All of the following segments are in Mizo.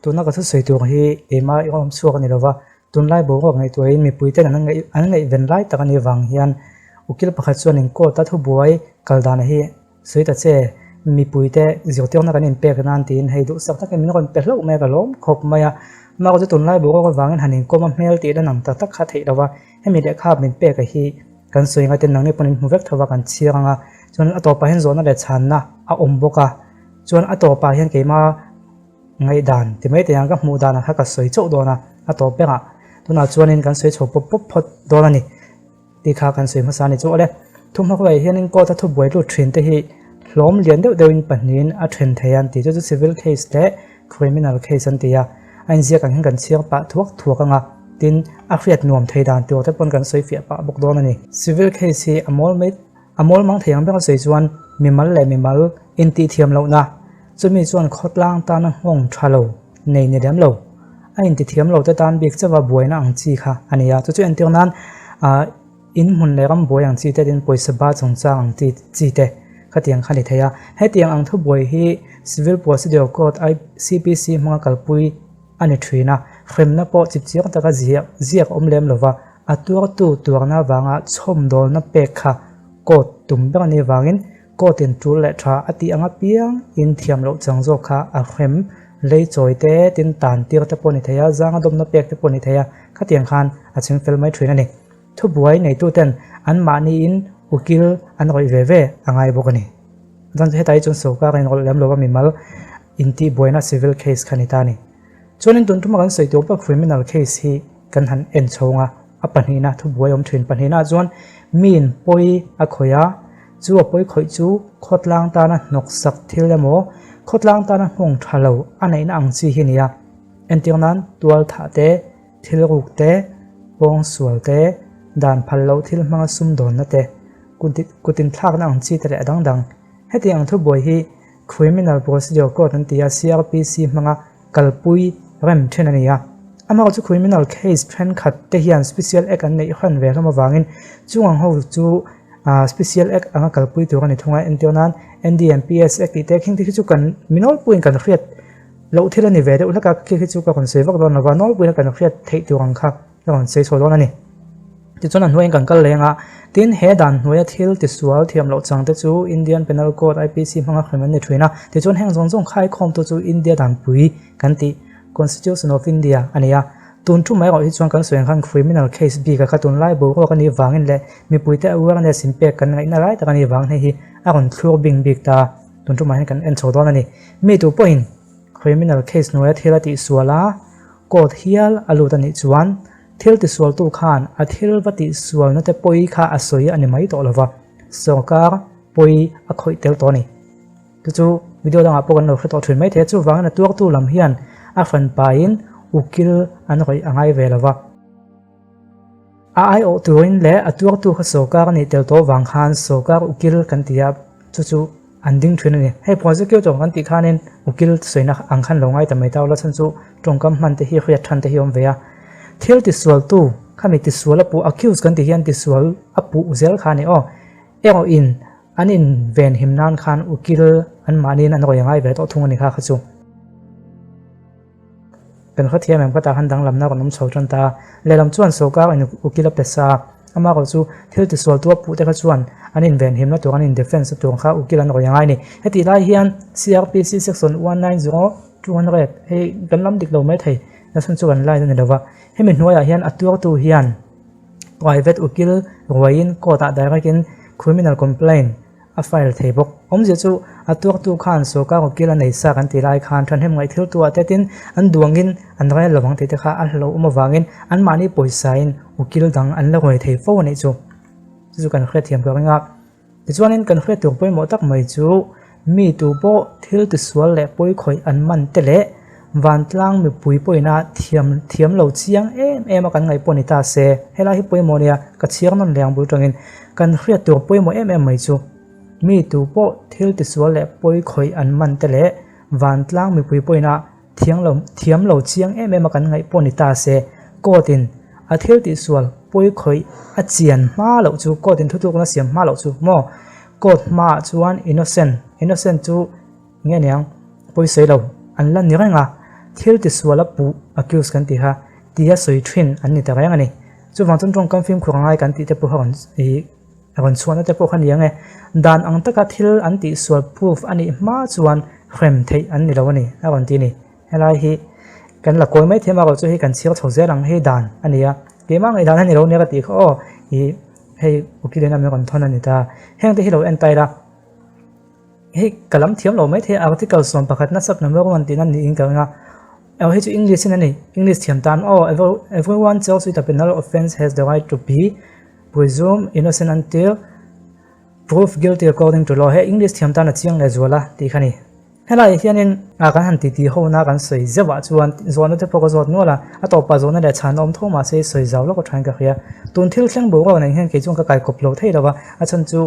Tuna ka thusawi tur hi keimah i awm chhuak a ni lova, tunlai boruak ngaihtuahin mipuiten an ngaih an ngaihven lai tak a nih vang hian ukil pakhat chuanin court a thubuai kal dan hi sawi ta che, mipuite zirtirna kan inpek nan tiin hei duhsak takin min rawn pe hlauh mai a ka lawm khawp mai a. Mahse chu tunlai boruak avangin han inkawm a hmel tih lan ang tak tak kha theih lova, hemi lehkha min pek a hi kan sawi ngatin nangni pawn in hmu vek tho va kan chhiar ang a, chuan a tawpah hian zawhna leh chhanna a awm bawk a, chuan a tawpah hian keimah Ngaihdan ti mai teh ang ka hmuh danah kha ka sawi chauh dawn a, a tawp berah tunah chuanin kan sawi chho pawp pawp phawt dawn a ni tih kha kan sawi hmasa a ni chu awle. Thuhma khuaih hianin court a thubuai lut thin te hi hlawm lian deuh deuhin pahnihin a then thei an tih chu chu civil case leh criminal case an ti a, a inziak ang hian kan chhiar pah thuak thuak ang a, tin a hriat nuam thei dan tur te pawn kan sawi fiah pah bawk dawn a ni. Civil case hi a mawl mai a mawl mang thei ang ber a sawi chuan mimal leh mimal intihthiam lohna Chumi chuan khawtlang tana nghawng tha lo nei ni lem lo, a intithiam lo te tan bik chauha buaina ang chi kha a ni a. Chu chu entir nan ah in hmun leh ram buai ang chi te tin pawisa ba chungchang ang chi chi te khatiang kha ni thei a. Hetiang ang thubuai hi Civil Procedure Code, CPC, hmanga kalpui a ni thin a, hremna pawh chipchiang taka ziak ziak a awm lem lova, a tuartu tuarna avanga chhawmdawlna pek kha court tum ber a nih avangin Court in tul leh tha a tih ang apiang in thiam loh chang zawk kha a hrem lei chawi te tin tan tir te pawh a ni thei a, zanga dawmna pek te pawh a ni thei a, khatiang khan a ching fel mai thin a ni. Thubuai neitu ten an mahni in ukil an rawih ve ve a ngai bawk a ni. Chuan hetai chuan sorkar a inrawlh lem lo a mimal intihbuaina civil case kha a ni ta a ni. Chuanin tun tuma kan sawi tur pawh criminal case hi kan han en chhawng a, a pahnihna thubuai awm thin pahnihna chuan miin pawi a khawih a, chu a pawi khawih chu khawtlang tana hnawksak thil emaw khawtlang tana nghawng tha lo a neihna ang chi hi a ni a, entir nan tual thah te, thil ruk te, pawng sual te, dan phal loh thil hmanga sumdawnna te, kut inthlakna ang chi te leh a dang dang. Hetiang ang thubuai hi Criminal Procedure Code an ti a, CRPC hmanga kalpui rem then a ni a. Amaherawhchu chu criminal case thenkhat te hian Special Act an neih hran ve hlawm avangin chung ang ho chu Special Act anga kalpui tur a ni thung a, entir nan NDMPS Act tih te khing te khi chu kan mi nawlpuiin kan hriat loh thil a ni ve deuh hlek a, khi khi chu ka rawn sawi vak dawn lova, nawlpuiin kan hriat theih tur ang kha ka rawn sawi chhuah dawn a ni. Tichuan a hnuaiin kan kal leng a, tin he dan hnuaia thil tisual thiam loh chang te chu Indian Penal Code, IPC, hmanga hrem an ni thin a, tichuan heng zawng zawng khaikhawmtu chu India danpui kan tih, Constitution of India, a ni a. Tun thu mai erawh hi chuan kan sawi ang khan criminal case bik a kha tunlai boruak a nih vangin leh mipuite awareness in pek kan ngaihna lai tak a nih vang hei hi a rawn thlur bing bik ta. Tun thu mah hian kan en chho dawn a ni. Mi tu pawhin criminal case hnuaia thil a tihsual a, court hial a lut a nih chuan Thil tisualtu khan a thil va tihsualna te pawi kha a sawi a ni mai tawh lova, sorkar pawi a khawih tel tawh a ni. Chu chu video dangah pawh kan lo hre tawh thin mai thei a, chuvangin a tuartu lam hian a hranpain ukil an rawih a ngai ve lova. A aiawh turin leh a tuartu kha sorkar a nih tel tawh vang khan sorkar ukil kan ti a, chu chu an ding thin a ni. Hei prosecutor kan tih khanin ukil sawina ang khan lo ngai ta mai ta ula chhan chu tawngkam hman te hi hriat than te hi awm ve a. Thil tisualtu khami tisual a puh accuse kan tih hian tisual a puh zel kha a ni aw. Erawh in an in ven him nan khan ukil an mahniin an rawi ngai ve tawh thung a ni kha kha chu. Kan hrethiam em khatah khan danglamna rawn awm chho tan ta a, lehlam chuan sorkar in ukil a pe sa a, amaherawh chu thil tisual tu a puh te kha chuan an invenhimna tur an in defence na tur kha ukil an rawi angai a ni. Hetih lai hian CRPC section 190 200 hei kan lam dik lo mai thei nasa chu kan line a ni lova, hemi hnuaiah hian a tuartu hian private ukil ruaiin court ah direct in criminal complaint A file thei bawk. Awmzia chu a tuaktu khan sorkar ukil a nei sa kan tih lai khan thahnem ngaih thil tuah te tin an duangin an rel lo ang tih te kha a hlauhawm avangin anmahni pawisain ukil dang an la ruai thei fo a nih chu. Chu chu kan hriatthiam ka ring a. Tichuanin kan hriat tur pawimawh tak mai chu mi tu pawh thil tisual leh pawikhawih an man te leh vantlang mipui pawhina thiam thiam lo chiang em em a kan ngaih pawh ni ta se helai hi pawimawh nia ka chhiar nawn leh ang bul tangin Kan hriat tur pawimawh em em mai chu mi tu pawh thil tisual leh pawi khawih an man te leh vantlang mipui pawhina thiang lo thiam lo chiang em em a kan ngaih pawh ni ta se court in a thil tihsual pawi khawih a chian hma loh chu court in thutlukna siam hma loh chu maw court hmaah chuan innocent innocent chu nge niang pawisawi lo an la ni reng a. thil tisual a puh, accuse kan tih kha, tia sawi thin an ni ta reng a ni. Chuvang chuan tawngkam fimkhur a ngai kan tih te pawh kha rawn ih rawn chhuahna te pawh kha ni ang e. Dan ang taka thil an tihsual proof a nih hma chuan hrem theih an ni lo a ni a rawn ti a ni. Helai hi kan la kawi mai thiam a rawh chu hei kan chhiar chho zel ang hei dan a ni a, keimah ngaihdan a ni lo nia ka tih kha aw ih hei ukil in a min rawn thawn a ni ta. Heng te hi lo en ta ila hei ka lam thiam lo mai thei a article 11 na sub number 1 tihna niin ka ring a, erawh hei chu English in a ni English thiam tan aw everyone charged with a penal offence has the right to be presumed innocent until proof guilty according to law hei English thiam tan a chiang leh zual a tih kha a ni. Helaiah hianin a kan han titi hona kan sawi zeuhah chuan zawhna te pawh ka zawt nual a, a tawpah zawhna leh chhanna awm tho mahse sawi zau lawk a thain ka hria. Tun thil thleng boruak nen hian kei chuan ka kaikawp lo thei lo va, a chhan chu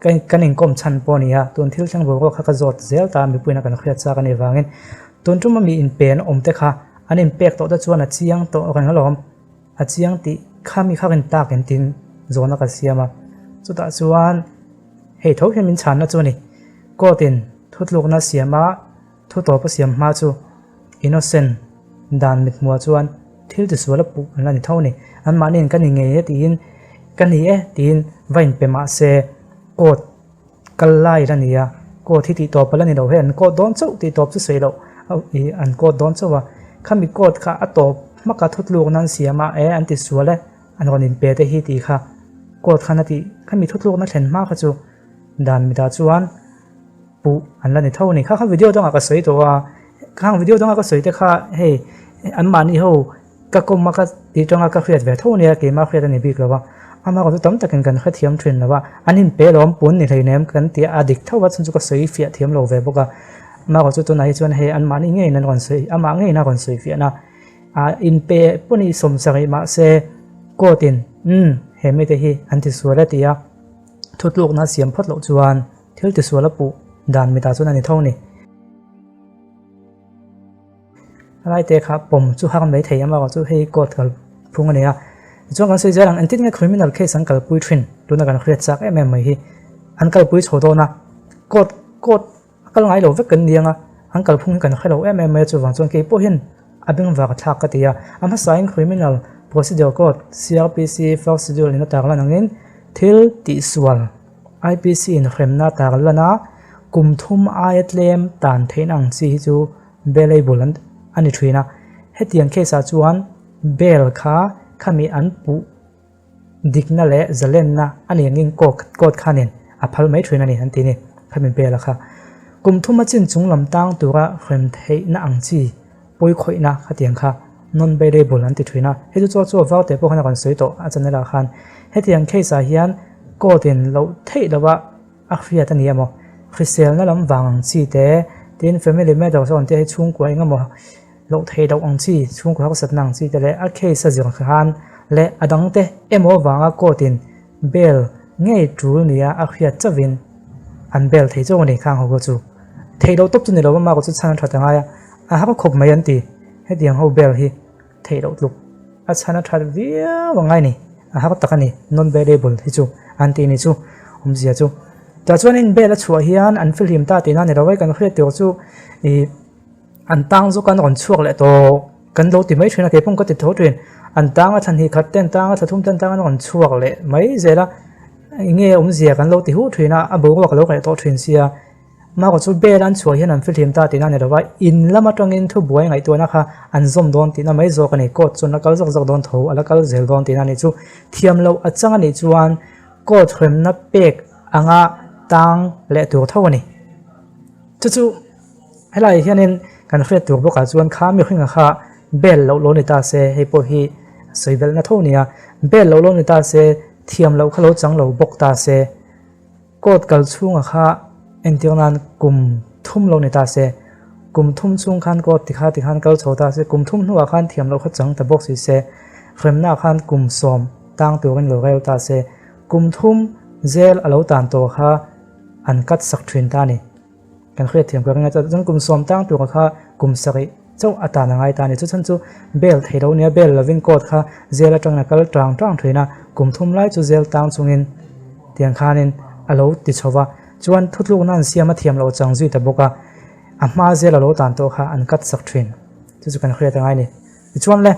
ka kan inkawm chhan pawh a ni a, tun thil thleng boruak kha ka zawt zel ta a, mipuiin a kan hriat chak a nih vangin tun tuma mi inpen awm te kha an inpek tawh te chuan a chiang tawh reng alawm, a chiang tih kha mi kha rin tak engtin zawhna ka siam a, chutah chuan hei tho hian min chhanna chu a ni. Court in thutlukna siam a thu tawp a siam hma chu innocent dan mithmuah chuan thil tisual a puh an la ni tho a ni. Anmahni in ka ni ngei e tiin ka ni e tiin va inpe mah se court kal lai la ni a, court hi tih tawp a la ni lo hei an court dawn chauh tih tawp chu sawi loh ih an court dawn chauh a, khami court kha a tawp hmaka thutlukna an siam a e an tisual e an rawn inpe te hi tih kha court khan a tih khami thutlukna thlen hma kha chu. Dan mitah chuan puh an la ni tho a ni. Kha kha video dangah ka sawi tawh a, khang video danga ka sawi te kha hei anmahni ho ka kawm a ka tih tanga ka hriat ve tho ania keimah hriat a ni bik lo a, amah chu tam takin kan hrethiam thin lo a, an inpe lawm pun ni hleinem kan tih a dik tho a chhan chu ka sawi fiah thiam lo ve bawk a, amah chu tunah hi chuan hei anmahni ngeiin an rawn sawi amah ngeiin a rawn sawi fiahna a inpe pawh ni sawmsarih mahse court in umm he mite hi an tisual a ti a. Thutlukna siam phawt loh chuan thil tisual a puh dan mitah chuan a ni tho a ni. Helaite kha pawm chu har mai thei amaherawh chu hei court kal phung a ni a. Tichuan kan sawi zel ang engtin nge criminal case an kalpui thin tuna kan hriat chak em em mai hi an kalpui chho dawn a court court A kal ngai lo vek kan ni anga, an kalphung hi kan hre lo em em mai a, chuvang chuan kei pawh hian a bengvar a thlak ka ti a. A hmasain Criminal Procedure Code, CRPC, First Schedule in a tarlan angin thil tihsual, IPC in hremna a tarlan a, kum thum aia tlem tan theihna ang chi hi chu bailable an a ni thin a. Hetiang case ah chuan bail kha khami an puh Dikna leh zalenna a nih angin court khanin a phal mai thin a ni an ti ni. Khami bela kha kum thum a chin chung lam tang tura hrem theihna ang chi pawikhawihna khatiang kha non bailable an ti thin a. Hei chu chaw chaw vau teh pawh khan a rawn sawi tawh a channel ah khan. Hetiang case ah hian court in loh theih loh a a hriat a ni emaw hriselna lam vang ang chi te tin family matters a rawn tih a hei chhungkua eng emaw Loh theih loh ang chi, chhungkaw harsatna ang chi te leh a case a zir khan leh a dang te emaw avanga court in bail ngei tul nia a hriat chauhin an bail thei chauh a ni khang ho kha chu. Theih loh tawp chu ni lo a, mah chu chhan a that a ngai a, a har khawp mai an ti. Hetiang ho bail hi theih loh tluk a chhan a that viau a ngai ni, a har tak a ni, non bailable hi chu an tih ni chu awmzia chu. Tah chuanin bail a chhuah hian an fihlim ta tihna a ni lo a, kan hriat tur chu ih. An tang zawk an rawn chhuak leh tawh kan lo ti mai thin a, keipawh ka ti tho thin. An tang a thlan hi khat ten tang a thla thum ten tang an rawn chhuak leh mai zel a, enge awmzia kan lo ti huh thin a, a boruak a lo reh tawh thin sia. Marawh chu bel an chhuah hian an fihlim ta tihna a ni lo va, in lam atangin thubuai ngaihtuahna kha an zawm dawn tihna mai zawk a ni. Court chuan la kal zawk zawk dawn tho, a la kal zel dawn tihna a nih chu. Thiam loh a chang a nih chuan court hremna pek anga tang leh tur tho a ni. Chu chu. Helaiah hianin kan hriat tur bawkah chuan kha mihringa kha bel loh lo ni ta se, hei pawh hi sawi belhna tho a nia, bel loh lo ni ta se, thiam loh kha lo chang lo bawk ta se, court kal chhunga kha entir nan kum thum lo ni ta se, kum thum chhung khan court tikha tikhan kal chho ta se, kum thum hnuah khan thiam loh kha chang ta bawk si se, hremna khan kum sawm tang turin lo rel ta se, kum thum zel a lo tan tawh kha an cut sak thin ta a ni. Kan hriat thiam ka ring a, chuan kum sawm tang tura kha kum sarih chauh a tan a ngai ta a ni. Chu chhan chu bail thei lo nia, bail lovin court kha jail atangin a kal tang tang thin a, kum thum lai chu jail tang chungin tiang khanin a lo ti chho va. Chuan thutlukna an siam a thiam loh chang zui ta bawk a, a hma jail a lo tan tawh kha an cut sak thin. Chu chu kan hriat a ngai a ni. Tichuan le,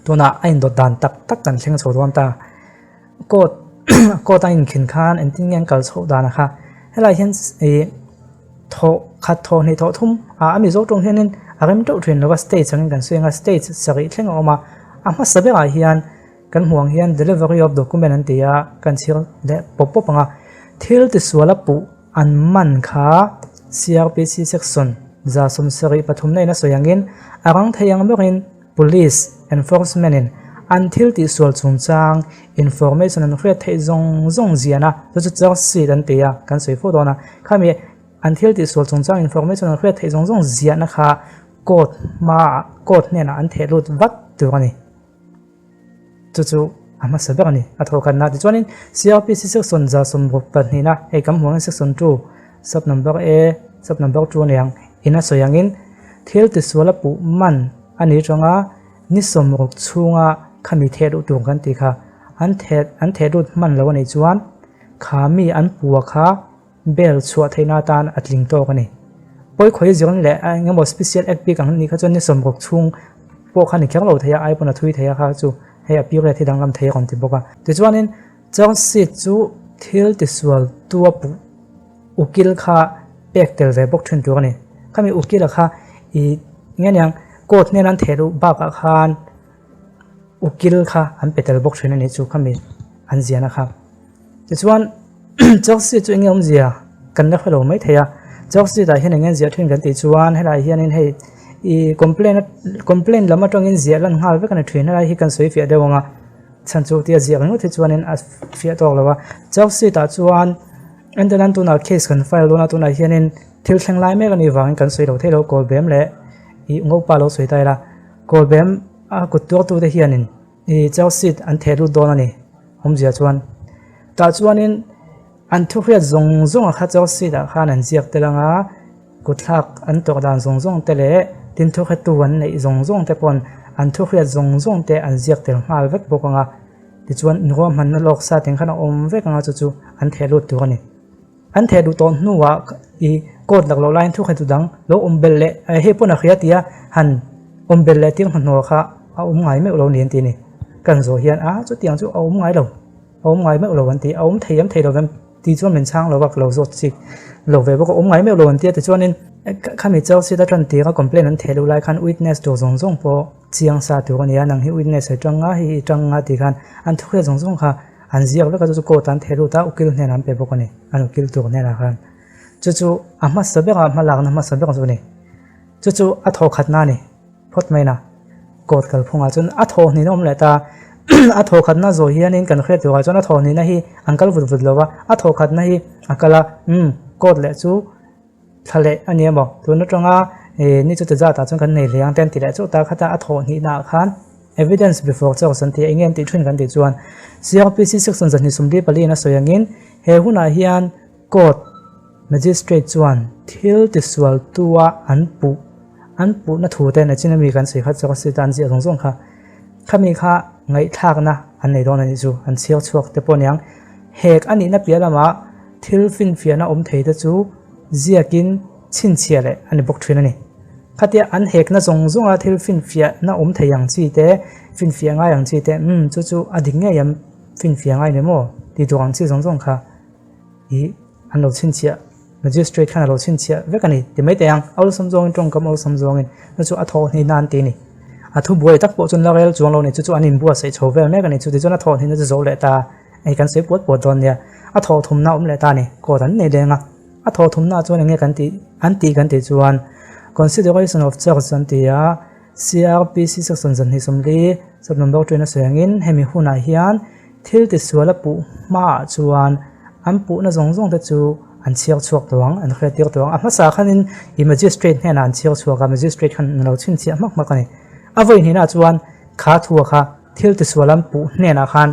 tunah a indawt dan tak tak kan thleng chho dawn ta. Court court a inkhin khan engtin nge an kal chhoh dan a kha. Helai hian ih thawh khat thawh hnih thawh thum ah a Mizo tawng hianin a rem teuh thin lo va, stage angin kan sawi ang a, stage sarih thleng a awm a. A hmasa berah hian kan hmuh ang hian delivery of document an ti a, kan chhir leh pawp pawp ang a. Thil tisual a puh An man kha CRPC section 73 na in a sawi angin a rang thei ang berin Police enforcement in an thil tihsual chungchang information an hriat theih zawng zawng ziahna chu chu charge sheet an ti a, kan sawi fo dawn a, khami an thil tihsual chungchang information an hriat theih zawng zawng ziahna kha court hmaah court hnenah an theh lut vat tur a ni. Chu chu a hmasa ber a ni. A thawhkhatna tichuanin CRPC section 62 na hei kan hmuh angin section 2 sub number A sub number 2 a ni ang in a sawi angin thil tisual a puh man a ni atanga ni 60 chhunga khami theh luh tur kan tih kha an theh an theh lut hman lo a nih chuan kha mi an pua kha Bail chhuah theihna atan a tling tawk a ni. Pawi khawi zirna leh a eng emaw special act bik ang nih kha chuan ni 60 chhung pawh kha ni kher lo thei a, ai pawn a thui thei a kha chu hei a period hi danglam thei a rawn ti bawk a. Tichuanin charge sheet chu thil tisual tua puh ukil kha pek tel ve bawk thin tur a ni. Khami ukila kha i nge niang court hnena an theh luh bakah khan ukil kha an pe tel bawk thin a nih chu khami an ziahna kha. Tichuan Chelsea chu enge awmzia kan la hre lo mai thei a, Chelsea tah hian enge ziah thin kan tih chuan helaiah hianin hei ih complaint complaint lam atangin ziah lan nghal vek a ni thin helai hi kan sawi fiah deuh ang a, chhan chu tia ziah ringawt hi chuanin a fiah tawk lo a, Chelsea tah chuan entirnan tunah case kan file dawn a tunah hianin thil thleng lai mek a nih vangin kan sawi lo thei lo kawlbem leh ih ngopa lo sawi ta ila kawlbem a kut tuartute hianin. I Chelsea an theh lut dawn a ni, awmzia chuan. Tah chuanin an thuhriat zawng zawng a kha Chelsea ah khan an ziak tel ang a, kutthlak an tawrh dan zawng zawng te leh tin thuhriattu an neih zawng zawng te pawn an thuhriat zawng zawng te an ziak tel nghal vek bawk ang a, tichuan ruahmanna lawk sa teng khan a awm vek ang a chu chu an theh lut tur a ni. An theh duh tawh hnuah i court lak loh laiin thukhaitu dang lo awm belh leh hei pawn a hria tia han awm belh leh tir hnahnawh kha a awm ngai meuh lo ni an ti a ni. Kan zawh hian a chutiang chu a awm ngai lo, a awm ngai meuh lo an ti, a awm thei em thei lo vem ti chuan min chhang lo va ka lo zawt chik lo ve bawk a, awm ngai meuh lo an ti a tichuanin khami Chelsea ta tan tira complaint an theh luh lai khan witness tur zawng zawng pawh chiang sa tur a ni a, nang hi witness i tang nga hei hi i tang nga tih khan an thuhriat zawng zawng kha An ziak vek a chu chu court an theh lut a, ukil hnenah an pe bawk a ni, an ukil tur hnenah khan. Chu chu a hmasa berah hmalakna hmasa ber chu a ni. Chu chu a thawh khatna a ni phawt mai na. Court kalphungah chuan a thawh hnihna awm leh ta a thawh khatna zawh hianin kan hriat turah chuan a thawh hnihna hi an kal vut vut lo va, a thawh khatna hi a kal a, umm court leh chu Thla leh a ni emaw? Tun atanga ni chu ti zatah chuan kan nei hle ang te an ti leh chauh ta khat a, a thawh hnihnaah khan evidence before chauh an ti a, enge an tih thin kan tih chuan CRPC section 244 in a sawi angin he hunah hian court magistrate chuan thil tisual tua an puh an puhna thu te nachin ami kan sawi kha chauh a sita an ziah zawng zawng kha khami kha ngaihthlakna an nei dawn a nih chu an chhiar chhuak te pawh aniang hek a nihna piah lamah thil finfiahna awm thei te chu ziakin chhinchhiah leh a ni bawk thin a ni. Khatia an hekna zawng zawnga thil finfiahna awm thei ang chi te, finfiah ngai ang chi te, umm chu chu a dik ngei em, finfiah ngai ni maw tih tur ang chi zawng zawng kha ih an lo chhinchhiah, magistrate khan a lo chhinchhiah vek a ni ti mai teh ang. Awlsam zawngin tawngkam awlsam zawngin chu chu a thawhhnihna an ti a ni. A thubuai tak pawh chuan la rel chuang lo a ni, chu chu an inbuatsaih chho vel mek a ni. Chutichuan a thawhhnihna chu zo leh ta hei kan sawi puat puat dawn nia, a thawhthumna awm leh ta a ni, court an nei leng a. A thawhthumnaah chuan enge kan tih an tih kan tih chuan Consideration of Charge an ti a, CRPC section 240 sub number 2 in a sawi angin hemi hunah hian thil tisual a puh hmaah chuan an puhna zawng zawng te chu an chhiar chhuak tawh ang, an hriat tir tawh ang. A hmasa khanin i magistrate hnenah an chhiar chhuak a, magistrate khan an lo chhinchhiah hmak hmak a ni. A vawi hnihnaah chuan kha thua kha thil tisual an puh hnenah khan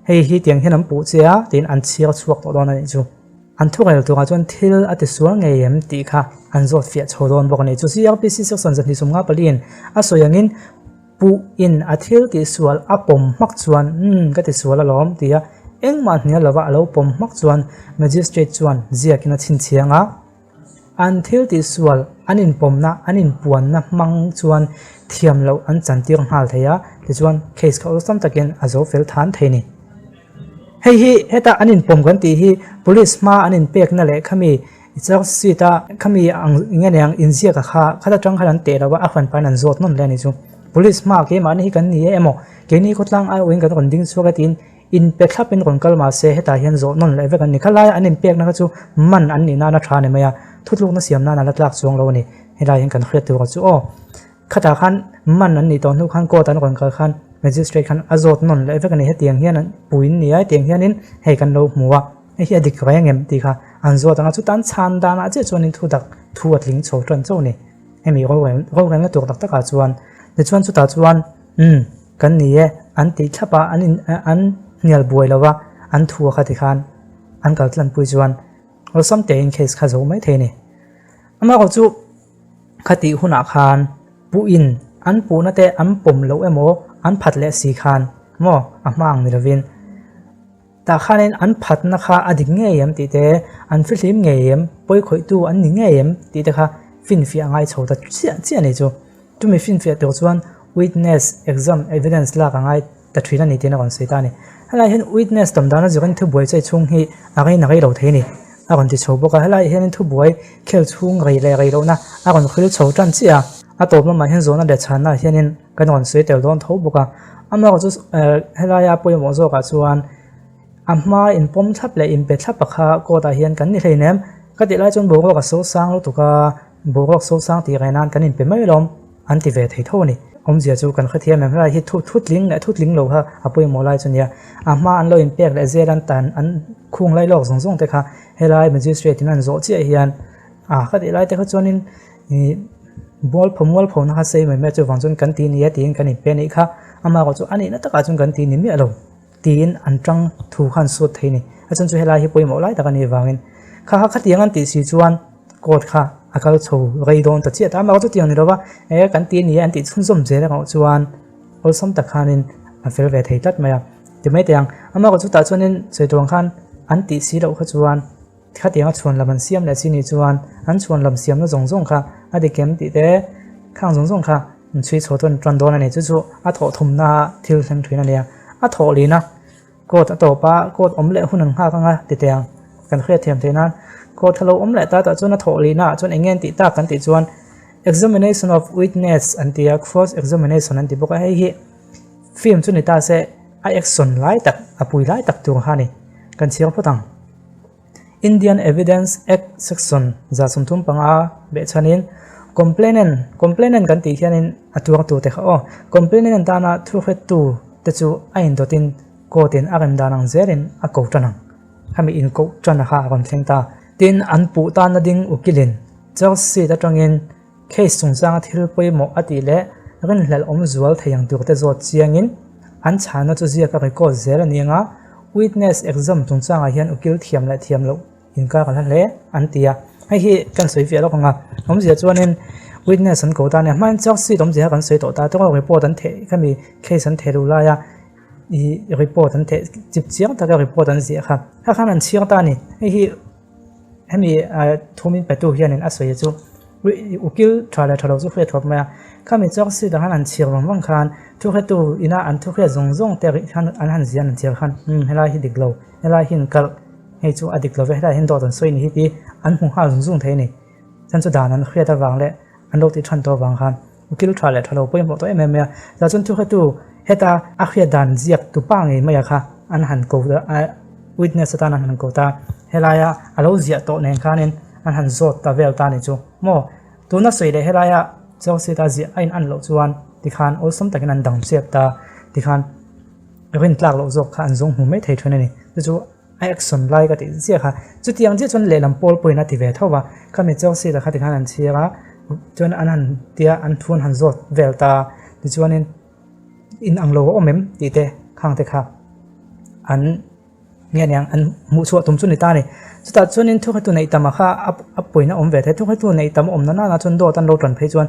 hei hi tiang hian an puh che a tiin an chhiar chhuak tawh dawn a nih chu. An thurel turah chuan thil a tisual ngei em tih kha an zawt fiah chho dawn bawk a ni. Chu CRPC section 254 in a sawi angin puh in a thil tihsual a pawm hmak chuan umm ka tisual alawm ti a, engmah hnial lova a lo pawm hmak chuan Magistrate chuan ziakin a chhinchhiang a. An thil tihsual, an inpawmna, an inpuanna hmang chuan thiam loh an chantir nghal thei a, tichuan case kha awlsam takin a zo fel than thei ni. Hei hi heta an inpawm kan tih hi police hma an inpekna leh khami charge sheet a khami ang enge niang inziaka kha khat atang khan an teh lo a, a hran pahin an zawt nawn hle a ni chu. Police hma keimahni hi kan ni e emaw keini khawtlang aiawhin kan rawn ding chhuak e tiin Inpe thlapin rawn kal mah se hetah hian zawh nawn leh vek an ni. Khalaia an inpekna kha chu man an nih nana tha a ni mai a, thutlukna siam nan a la tlak chuang lo a ni. Helai hian kan hriat tur chu aw. Khatah khan man an nih tawh hnu khan court an rawn kal khan magistrate khan a zawt nawn leh vek a ni. Hetiang hian an puin ni a, hetiang hianin hei kan lo hmu a, hei hi a dik reng em tih kha an zawt ang a, chuta an chhan danah chiah chuanin thu dak thu a tling chho tan chauh a ni. Hemi rorelna tur tak takah chuan tichuan chutah chuan umm. Kan ni e, an tih thlap a, an in an hnial buai lo a, an thu a kha tikhan an kal tlanpui chuan awlsam tein case kha zo mai thei a ni. Amaherawh chu khatih hunah khan puhin an puhna te an pawm loh emaw an phat leh si khan maw a hma ang ni lovin tah khanin an phatna kha a dik ngei em tih te, an fihlim ngei em, pawikhawihtu an ni ngei em tih te kha finfiah a ngai chho ta chiah chiah a ni chu. Chumi finfiah tur chuan witness, exam, evidence lak a ngai ta thin a ni tiin a rawn sawi ta a ni. Helai hian witness tam dana zirin thubuai chei chhung hi a rei na rei lo thei a ni a rawn ti chho bawk a. Helai hianin thubuai khel chhung rei leh rei lohna a rawn hril chho tan chiah a. A tawp lamah hian zawhna leh chhanna hianin kan rawn sawi tel dawn tho bawk a. Amaherawhchu helaia pawimawh zawkah chuan a hma inpawm thlap leh inpe thlap a kha court ah hian kan ni hleinem. Ka tih lai chuan boruak a so sang lutuk a. Boruak sosang tih reh nan kan inpe mai alawm an ti ve thei tho a ni. Awmzia chu kan hrethiam em helai hi thu thu tling leh thu tling lo kha a pawimawh lai chu nia. A hma an lo inpek leh zel an tan an khung lai lawk zawng zawng te kha helai magistrate in an zawh chiah hian a ka tih lai te kha chuanin ih mualpho mualpho na kha sei mai mai a chuvang chuan kan ti nia tiin kan inpe anih kha. Amaherawh chu a nihna takah chuan kan ti ni miah lo. Tiin an tang thu khan sut thei ni. A chhan chu helai hi pawimawh lai tak a nih vangin kha kha khatiang an tih si chuan court kha a kal chho rei dawn ta chiah ta. Amaherawhchu chutiang ni lova e kan ti a ni a an tih chhunzawm zel erawh chuan awlsam tak khanin a fel ve thei tlat mai a. Ti mai teh ang. Amaherawhchu chutah chuanin sawi tur ang khan an tih si loh kha chuan Khatianga chhuanlam an siam leh chi nih chuan an chhuanlam siamna zawng zawng kha a dik em tih te khang zawng zawng kha an chhui chho tawn tan dawn a ni. Chu chu a thawh thumna thil thleng thin a nia. A thawh lina court a tawp a, court awm leh hun an nghak anga ti teh ang. Kan hriat thiam theih nan court kha lo awm leh ta tah chuan a thawh lina ah chuan eng nge an tih tak kan tih chuan examination of witness an ti a, cross examination an ti bawk a. Hei hi film chu ni ta se a action lai tak a pui lai tak tur kha a ni. Kan chhiar phawt ang. Indian Evidence Act Section 35 behchhanin Complainant, Complainant kan tih hianin a tuartu te kha aw, Complainant tana thuhrettu te chu a indawtin court in a rem dan ang zelin a ko tan ang. Khami inkoh tan a kha a rawn thleng ta. Tin, an puh tana ding ukilin charge sheet atangin Case chungchanga thil pawimawh a tih leh rinhlelh awm zual thei ang turte zawt chiangin an chhana chu ziak a record zel a ni anga witness exam chungchangah hian ukil thiam leh thiam loh inkar a hla hle an ti a. Hei hi kan sawi fiah lawk ang a, awmzia chuanin witness an ko ta a nia, hmain charge sheet awmzia kha kan sawi tawh ta, tawng report an theh khami case an theh luh laia ih report an theh chip chiang taka report an ziah kha, kha khan an chhiar ta a ni, hei hi. Hemi thu min petu hianin a sawi chu ukil tha leh tha lo chu hriat thuap mai a, khami chuak seat ah khan an chhir vang vang khan thuhretu ina an thuhriat zawng zawng te khan an han ziah an chhir khan umm helai hi dik lo helai hi an kalh hei chu a dik lo ve helai hian dawt an sawi ni hi tih an hmu nghal zung zung thei a ni chhan chu dan an hriat avang leh an lo tih than tawh avang khan. Ukil tha leh tha lo pawimawh tawh em em mai a, chah chuan thuhretu heta a hriat dan ziak tu pa ngei mai a kha an han ko a witness atan an han ko ta, helaia a lo ziah tawh nen khanin an han zawt ta vel ta ni chu maw tuna sawi leh helaia charge sheet a ziah a in an loh chuan tikhan awlsam takin an dang chep ta tikhan rintlak loh zawk kha an zawng hmu mai thei thin a ni chu chu. A action lai ka tih chiah kha. Chutiang chiah chuan lehlam pawl pawhin a ti ve tho va, khami Chelsea la kha tikhan an chhiar a, chuan an han tia an thu an han zawt vel ta a, tichuanin in ang lo a awm em tih te khang te kha an nge aniang an hmuh chhuah tum chu ni ta a ni. Chutah chuanin thuhretu neih tam a kha a pawina awm ve thei, thuhretu neih tam awm na nana chuan dawt an lo tan phei chuan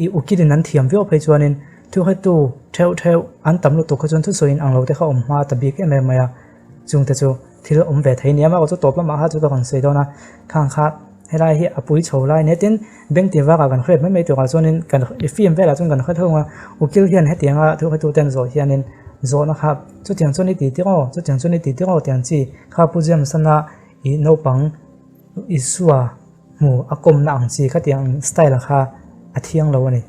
ih ukilin an thiam viau phei chuanin thuhretu theuh theuh an tam lutuk kha chuan thusawi in ang lo te kha awm hma ta bik em em mai a. Chungte chu thil awm ve thei nia, amaherawhchu tawp lamah kha chu ka rawn sawi dawn a, khang kha Helai hi a pui chho lai nia tin bank tih vak ah kan hriat mai mai turah chuanin kan i film velah chuan kan hre thung a ukil hian hetianga thu hretu ten zawh hianin zawhna kha chutiang chuan i ti tir aw chutiang chuan i ti tir aw tiang chi kha Pu James-an a ih naupang Isua hmu a kawmna ang chi khatiang style kha a thiang lo a ni.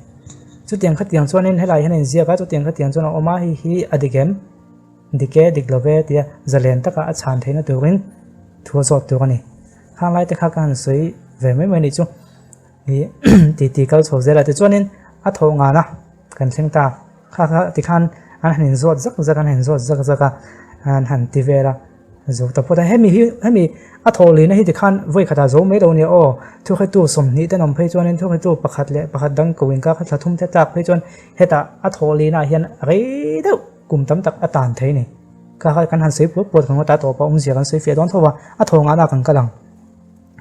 Chutiang khatiang chuanin helai hian a inziak a chutiang khatiang chuan a awm a hei hi a dik em? Dik e dik lo ve tia zalen taka a chhan theihna turin thu a zawt tur a ni. Khang lai te kha ka han sawi ve mai mai nih chu ih ti ti kal chho zel a tichuanin a thawh ngan a kan thleng ta kha kha tikhan an han inzawt zak zak an han inzawt zak zak a an han ti vel a zo ta phawt a hemi hi hemi a thawh lihna hi tikhan vawi khatah zo mai lo nia aw thuhretu 20 te an awm phei chuanin thuhretu pakhat leh pakhat dang ko inkar kha thla thum te tlak phei chuan hetah a thawh lihnaah hian rei deuh kum tam tak a tan thei a ni. Kha kha kan han sawi puat puat kan ngawt a, tawpa awmzia kan sawi fiah dawn tho a, a thaw ngahna kan kal ang.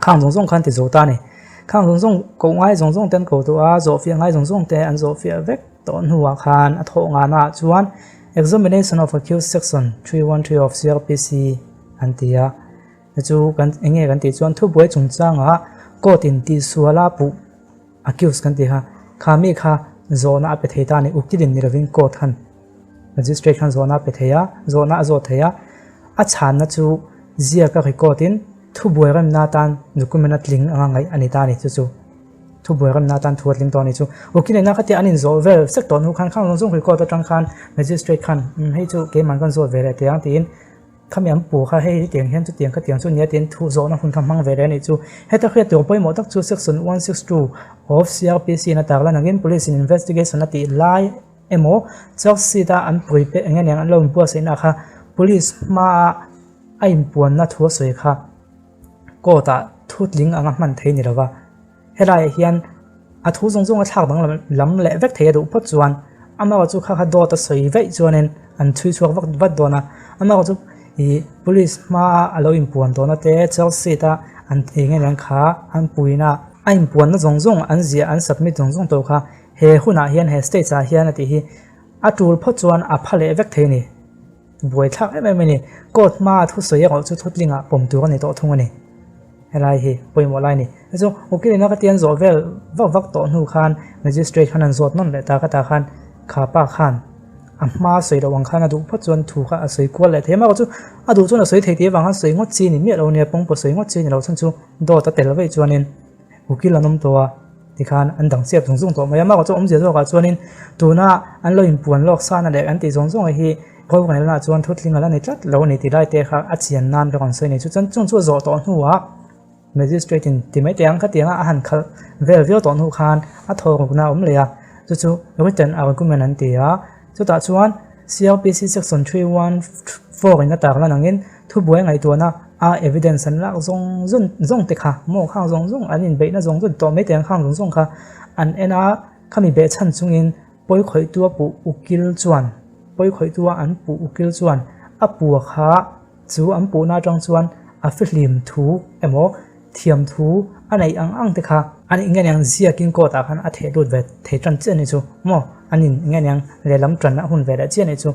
Khang zawng zawng khan ti zo ta a ni. Khang zawng zawng koh ngai zawng zawng te an ko tawh a, zawh fiah ngai zawng zawng te an zawh fiah vek tawh hnuah khan a thawh ngahna ah chuan Examination of Accused Section 313 of CrPC an ti a. Chu chu kan eng nge kan tih chuan thubuai chungchangah court in tihsuala puh Accused kan tih kha, kha mi kha zawhna a pe thei ta a ni, ukilin ni lovin court khan magistrate khan zawhna a pe thei a, zawhna a zawh thei a, a chhanna chu ziaka record in thubuai remna atan document a tling anga ngaih a ni ta a ni, chu chu thubuai remna atan thu a tling tawh a ni chu. Ukil ina khatia an inzawh vel sek tawh hnu khan khang zawng zawng record atang khan magistrate khan umm hei chu keimah kan zawt ve leh teh ang tiin Khami an pu kha hei hetiang hian chutiang khatiang chu nia tiin thu zawhna hun kha hmang ve leh a nih chu. Heta hriat tur pawimawh tak chu Section 162 of CrPC in a tar lan angin Police in investigation a tih lai emaw charge sheet a an pui pek eng aniang an lo inbuatsaihna kha Police hmaa a inpuanna thu a sawi kha court ah thu tling anga hman thei ni lova. Helaiah hian a thu zawng zawng a thlak dang lam leh vek thei a duh phawt chuan amaherawh chu kha kha dawt a sawi vaih chuanin an chhui chhuak vak vat dawn a, amaherawh chu ih police hmaa a lo inpuan tawhna te charge sheet a an eng eng kha an puina a inpuanna zawng zawng an ziah an submit zawng zawng tawh kha he hunah hian he stage ah hian a tih hi a tul phawt chuan a pha leh vek thei a ni. Buaithlak em em a ni. Court hmaa thusawi erawh chu thutlingah pawm tur a ni tawh thung a ni. Helai hi pawimawh lai a ni. Chu chu ukil ina ka ti an zawh vel vak vak tawh hnu khan magistrate khan an zawt nawn leh ta ka ta khan kha pa khan a hma sawi loh ang khan a duh phawt chuan thu kha a sawi kual leh thei a. Amaherawh chu a duh chuan a sawi thei tih avang khan sawi ngawt chi a ni miah lo a nia, pawngpaw sawi ngawt chi a ni lo chhan chu dawt a tel vaih chuanin ukil an awm tawh a tikhan an dang chiap zung zung tawh mai a. Amaherawh chu awmzia zawkah chuanin tuna an lo inpuan lawk sana leh an tih zawng zawng hi Rorelna chuan thutling a la ni tlat lo a ni tih lai te kha a chian nan ka rawn sawi a ni. Chu chuan chung chu a zawh tawh hnuah Magistrate in ti mai teh ang khatianga a han khalh vel viau tawh hnu khan a thaw rukna a awm leh a, chu chu written argument an ti a. Chutah chuan CrPC section 314 in a tar lan angin thubuai ngaihtuahna a evidence an lak zawng zawng zawng te kha maw khang zawng zawng an inbeihna zawng zawng tawh mai teh ang khang zawng zawng kha an en a, khami behchhan chungin Pawi khawihtua puh ukil chuan Pawi khawihtua an puh ukil chuan a pua kha chu an puhna atang chuan a fihlim thu emaw thiam thu a neih ang ang te kha an eng eng ziakin court ah khan a theh lut ve thei tan chiah anih chu maw an in eng eng lehlam tan a hun ve leh chiah anih chu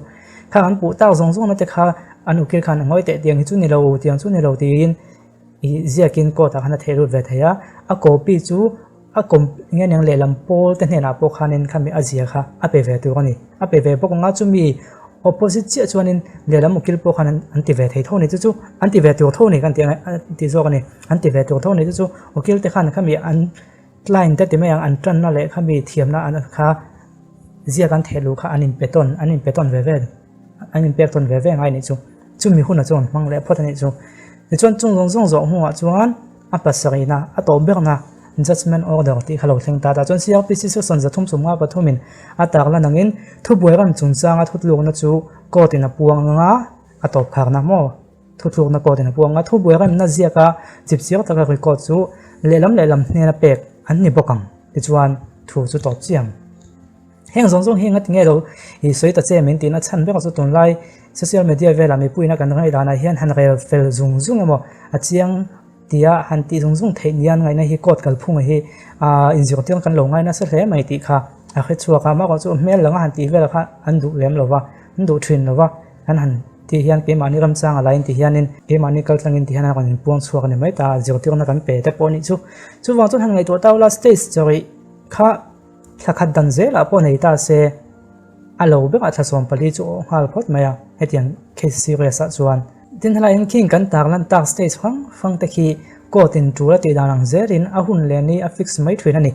khang an puh tak zawng zawng na te kha an ukil khan a ngawi teh tiang hi chu ni lo tiang chu ni lo tiin ih ziakin court ah khan a theh lut ve thei a a copy chu A kawm nge neng lehlam pawl te hnenah pawh khanin khami a zia kha a pe ve tur a ni. A pe ve bawk ang a, chumi opposite chiah chuanin lehlam ukil pawh khan an ti ve thei tho a ni. Chu chu an ti ve tur tho a ni kan tih ang a ti zawk a ni. An ti ve tur tho a ni. Chu chu ukil te khan khami an client te ti mai ang an tanna leh khami thiamna an kha ziak an theh luh kha an inpe tawn an inpe tawn ve ve an inpek tawn ve ve ngai a nih chu. Chumi hunah chuan an hmang leh phawt a nih chu. Tichuan chung zawng zawng zawh hnuah chuan A pasarihna, a tawp berna Judgement Order tih kha lo thleng ta ta chuan CrPC Section 353 in a tarlan angin thubuai ram chungchanga thutlukna chu court in a puang anga a tawp kharna maw? Thutlukna court in a puang anga thubuai remna ziaka chipchiar taka record chu lehlam lehlam hnena pek an ni bawk ang tichuan thu chu tawp chiang. Heng zawng zawng hi engati nge lo i sawi ta che min tihna chhan ber chu tunlai social media velah mipuiina kan ngaihdanah hian han rel fel zung zung emaw a chiang tia han tih zung zung theih nia an ngaihna hi court kalphunga hi ah inzirtir kan lo ngai nasa hle mai tih kha a hre chhuak a, amaherawhchu hmel langa han tih velah kha an duh lem lo va, an duh thin lo va, an han. Ti hian keimahni ramchang a laiin ti hianin keimahni kaltlangin ti hian a rawn inpuang chhuak a ni mai ta a, zirtirna kan pe te pawh a nih chu. Chuvang chuan han ngaihtuah ta ula stage chawi kha thla khat dan zelah pawh nei ta se a lo berah thla 14 chu a awh nghal phawt mai a, hetiang case serious ah chuan. Tin helai hian khing kan tarlan tak stage hrang hrang te khi court in tul a tih dan ang zelin a hun leh ni a fix mai thin a ni.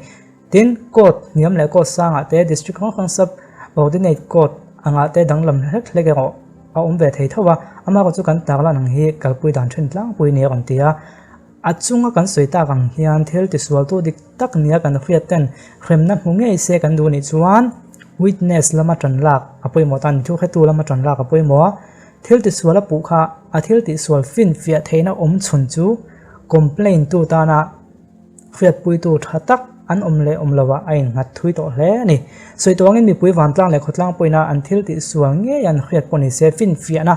Tin, court hniam leh court sangah te district hrang hrang sub ordinate court angah te danglam hlek hlek erawh a awm ve thei tho a, amaherawh chu kan tarlan ang hi kalpui dan then tlangpui ni a rawn ti a. A chunga kan sawi tak ang hian thil tisualtu dik tak nia kan hriat ten hremna hmu ngei se kan duh nih chuan witness lama tan lak a pawimawh ta ni, thuhretu lama tan lak a pawimawh a, thil tisual a puh kha a thil tihsual finfiah theihna awm chhun chu complaint tu tana Hriatpuitu tha tak an awm leh awm lovah a innghat thui tawh hle a ni. Sawi tuangin mipui vantlang leh khawtlang pawhin an thil tih sual ngei an hriat pawh ni se finfiahna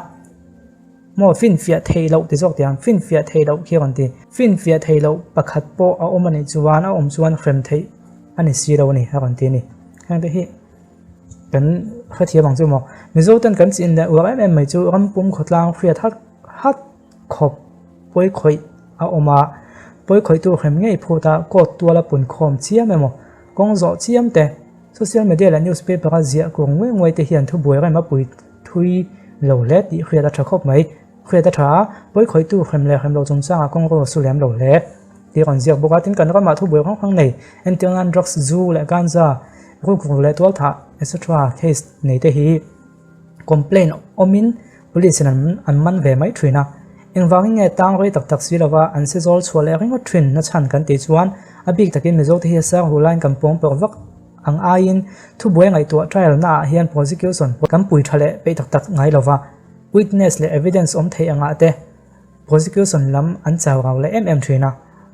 maw finfiah theih loh ti zawk tiang finfiah theih loh khi a rawn ti. Finfiah theih loh pakhat pawh a awm a nih chuan a awm chuan hrem theih a ni si lo a ni a rawn ti a ni. Heng te hi kan hrethiam ang chu maw. Mizo ten kan chin leh uar em em mai chu rampum khawtlang hriat hat hat khawp pawi khawih a awm a, pawi khawihtu hrem ngei phut a court tuala pun khawm chiam emaw, kawng zawh chiam te, social media leh newspaper a ziah kur nguai nguai te hian thubuai rem a pui thui lo hle tih hriat a tha khawp mai. Hriat a tha a, pawi khawihtu hrem leh hrem loh chungchangah kawng ro a su lem lo hle tih rawn ziak bawk a, tin kan ramah thubuai hrang hrang nei, entir nan drugs, zu leh ganja, rukru leh tualthah etc case nei te hi Complaint awmin police in an man ve mai thin a, engvangin nge tang rei tak tak si lova an si zawl chhuah leh ringawt thin na chhan kan tih chuan a bik takin Mizo te hi a sang hu laiin kan pawng pawrh vak ang aiin thubuai ngaihtuah trial na ah hian prosecution kan pui tha leh peih tak tak ngai lova witness leh evidence awm theih angah te Prosecution lam an chau rau leh em em thin a,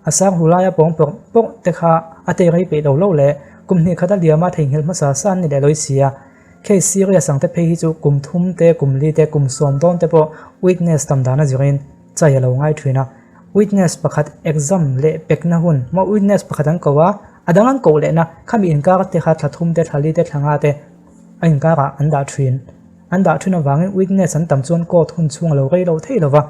a sang hu laia pawng pawrh pawrh te kha a tei rei peih lo lo leh kum hnih khat a liama theihnghilh hmasa sa an ni leh lawi si a. Case serious ang te phei hi chu kum thum te, kum li te, kum sawm dawn te pawh witness tam dan a zirin chai a lo ngai thin a. Witness pakhat exam leh pekna hun maw witness pakhat an ko a, a dang an koh lehna khami inkar te kha thla thum te, thla li te, thla nga te a inkarah an dah thin. An dah thin avangin witness an tam chuan court hun chhung a lo rei lo thei lo va.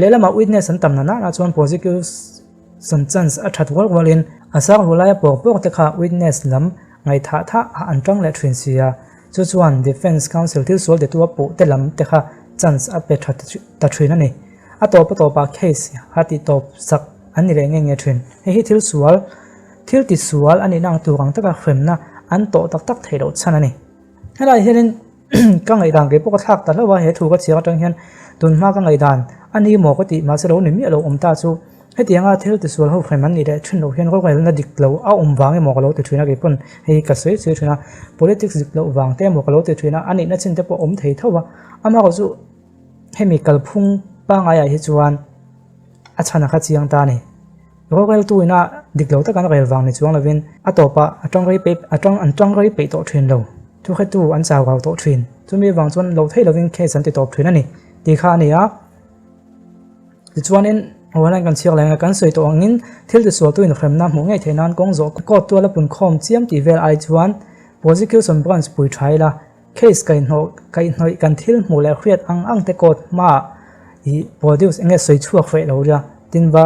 Lehlamah witness an tam na nana chuan prosecution chance a that rual rualin a sang ru laia pawk pawk te kha witness lam ngaihthah thah ah an tang leh thin si a. Chu chuan defence counsel thil sual detu a puh te lam te kha chance a pe tha ta thin a ni. A tawp a tawpah case a tih tawp sak an ni leh nge nge thin. Hei hi thil sual thil ti sual a nihna ang tur ang taka hremna an tawh tak tak theih loh chhan a ni. Helai hianin ka ngaihdan kei pawh ka thlak ta hlauh a, he thu ka chhiar atang hian tunhma ka ngaihdan a ni maw ka tih mahse lo ni miah lo awm ta chu hetianga thil tisual ho hrem an nih leh thin loh hian rorelna dik lo a awm vang emaw ka lo ti thin a kei pawn hei ka sawi sawi thin a politics dik loh vang te emaw ka lo ti thin a a nihna chin te pawh a awm thei tho a amaherawhchu hemi kalphung pangngai ah hi chuan a chhan a kha chiang ta a ni. Roreltu ina dik lo taka an rel vang ni chuang lovin a tawpah a tang rei peih a tang an tang rei peih tawh thin lo. Thuhretu an chau rau tawh thin. Chumi avang chuan lo theih lovin case an ti tawp thin a ni tih kha a ni a. Tichuanin Rualin kan chhiar leh kan sawi tawh angin thil tisualtu inhremna hmuh ngei theih nan kawng zawh court tuala punkhawm chiam tih vel ai chuan Prosecution Branch pui tha ila Case kaihhnawh kaihhnawih kan thil hmuh leh hriat ang ang te court hmaah ih produce enge sawi chhuak hreh lo ila tin va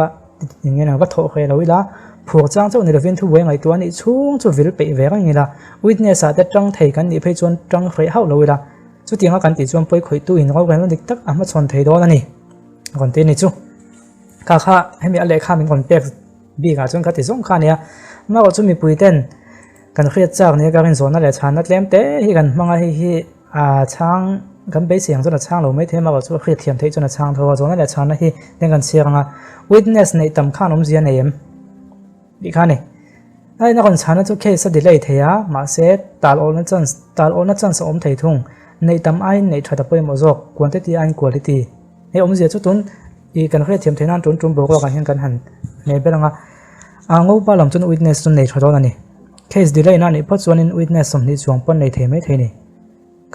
eng nge va thawh hreh lo ila phur chang chauh ni lovin thubuai ngaihtuah a nih chhung chu vil peih ve reng ila witness ah te tang thei kan nih phei chuan tang hreh hauh lo ila chutianga kan tih chuan pawi khawihtu in rorelna dik tak a hmachhawn thei dawn a ni rawn ti a ni chu kha kha hemi a lehkha min rawn pek bikah chuan ka ti zawng kha a nia amaherawhchu mipui ten Kan hriat chak nia ka rinzawhna leh chhanna tlem te hi kan hmang a, hei hi a chhang kan beisei ang chuan a chhang lo mai thei a, amaherawhchu a hriat thiam theih chuan a chhang tho a, zawhna leh chhanna hi eng kan chhiar ang a, witness neih tam khan awmzia nei em tih kha a ni. A ina rawn chhanna chu case a delay thei a, mahse tal awlna chance tal awlna chance a awm thei thung, neih tam aiin neih that a pawimawh zawk, quantity aiin quality. Hei awmzia chu tun ih kan hriat thiam theih nan tun tum boruakah hian kan han hmeh ber ang a, a ngopa lam chuan witness chu nei tha dawn a ni. Case delay na nih phawt chuanin witness 20 chuang pawn nei thei mai thei a ni.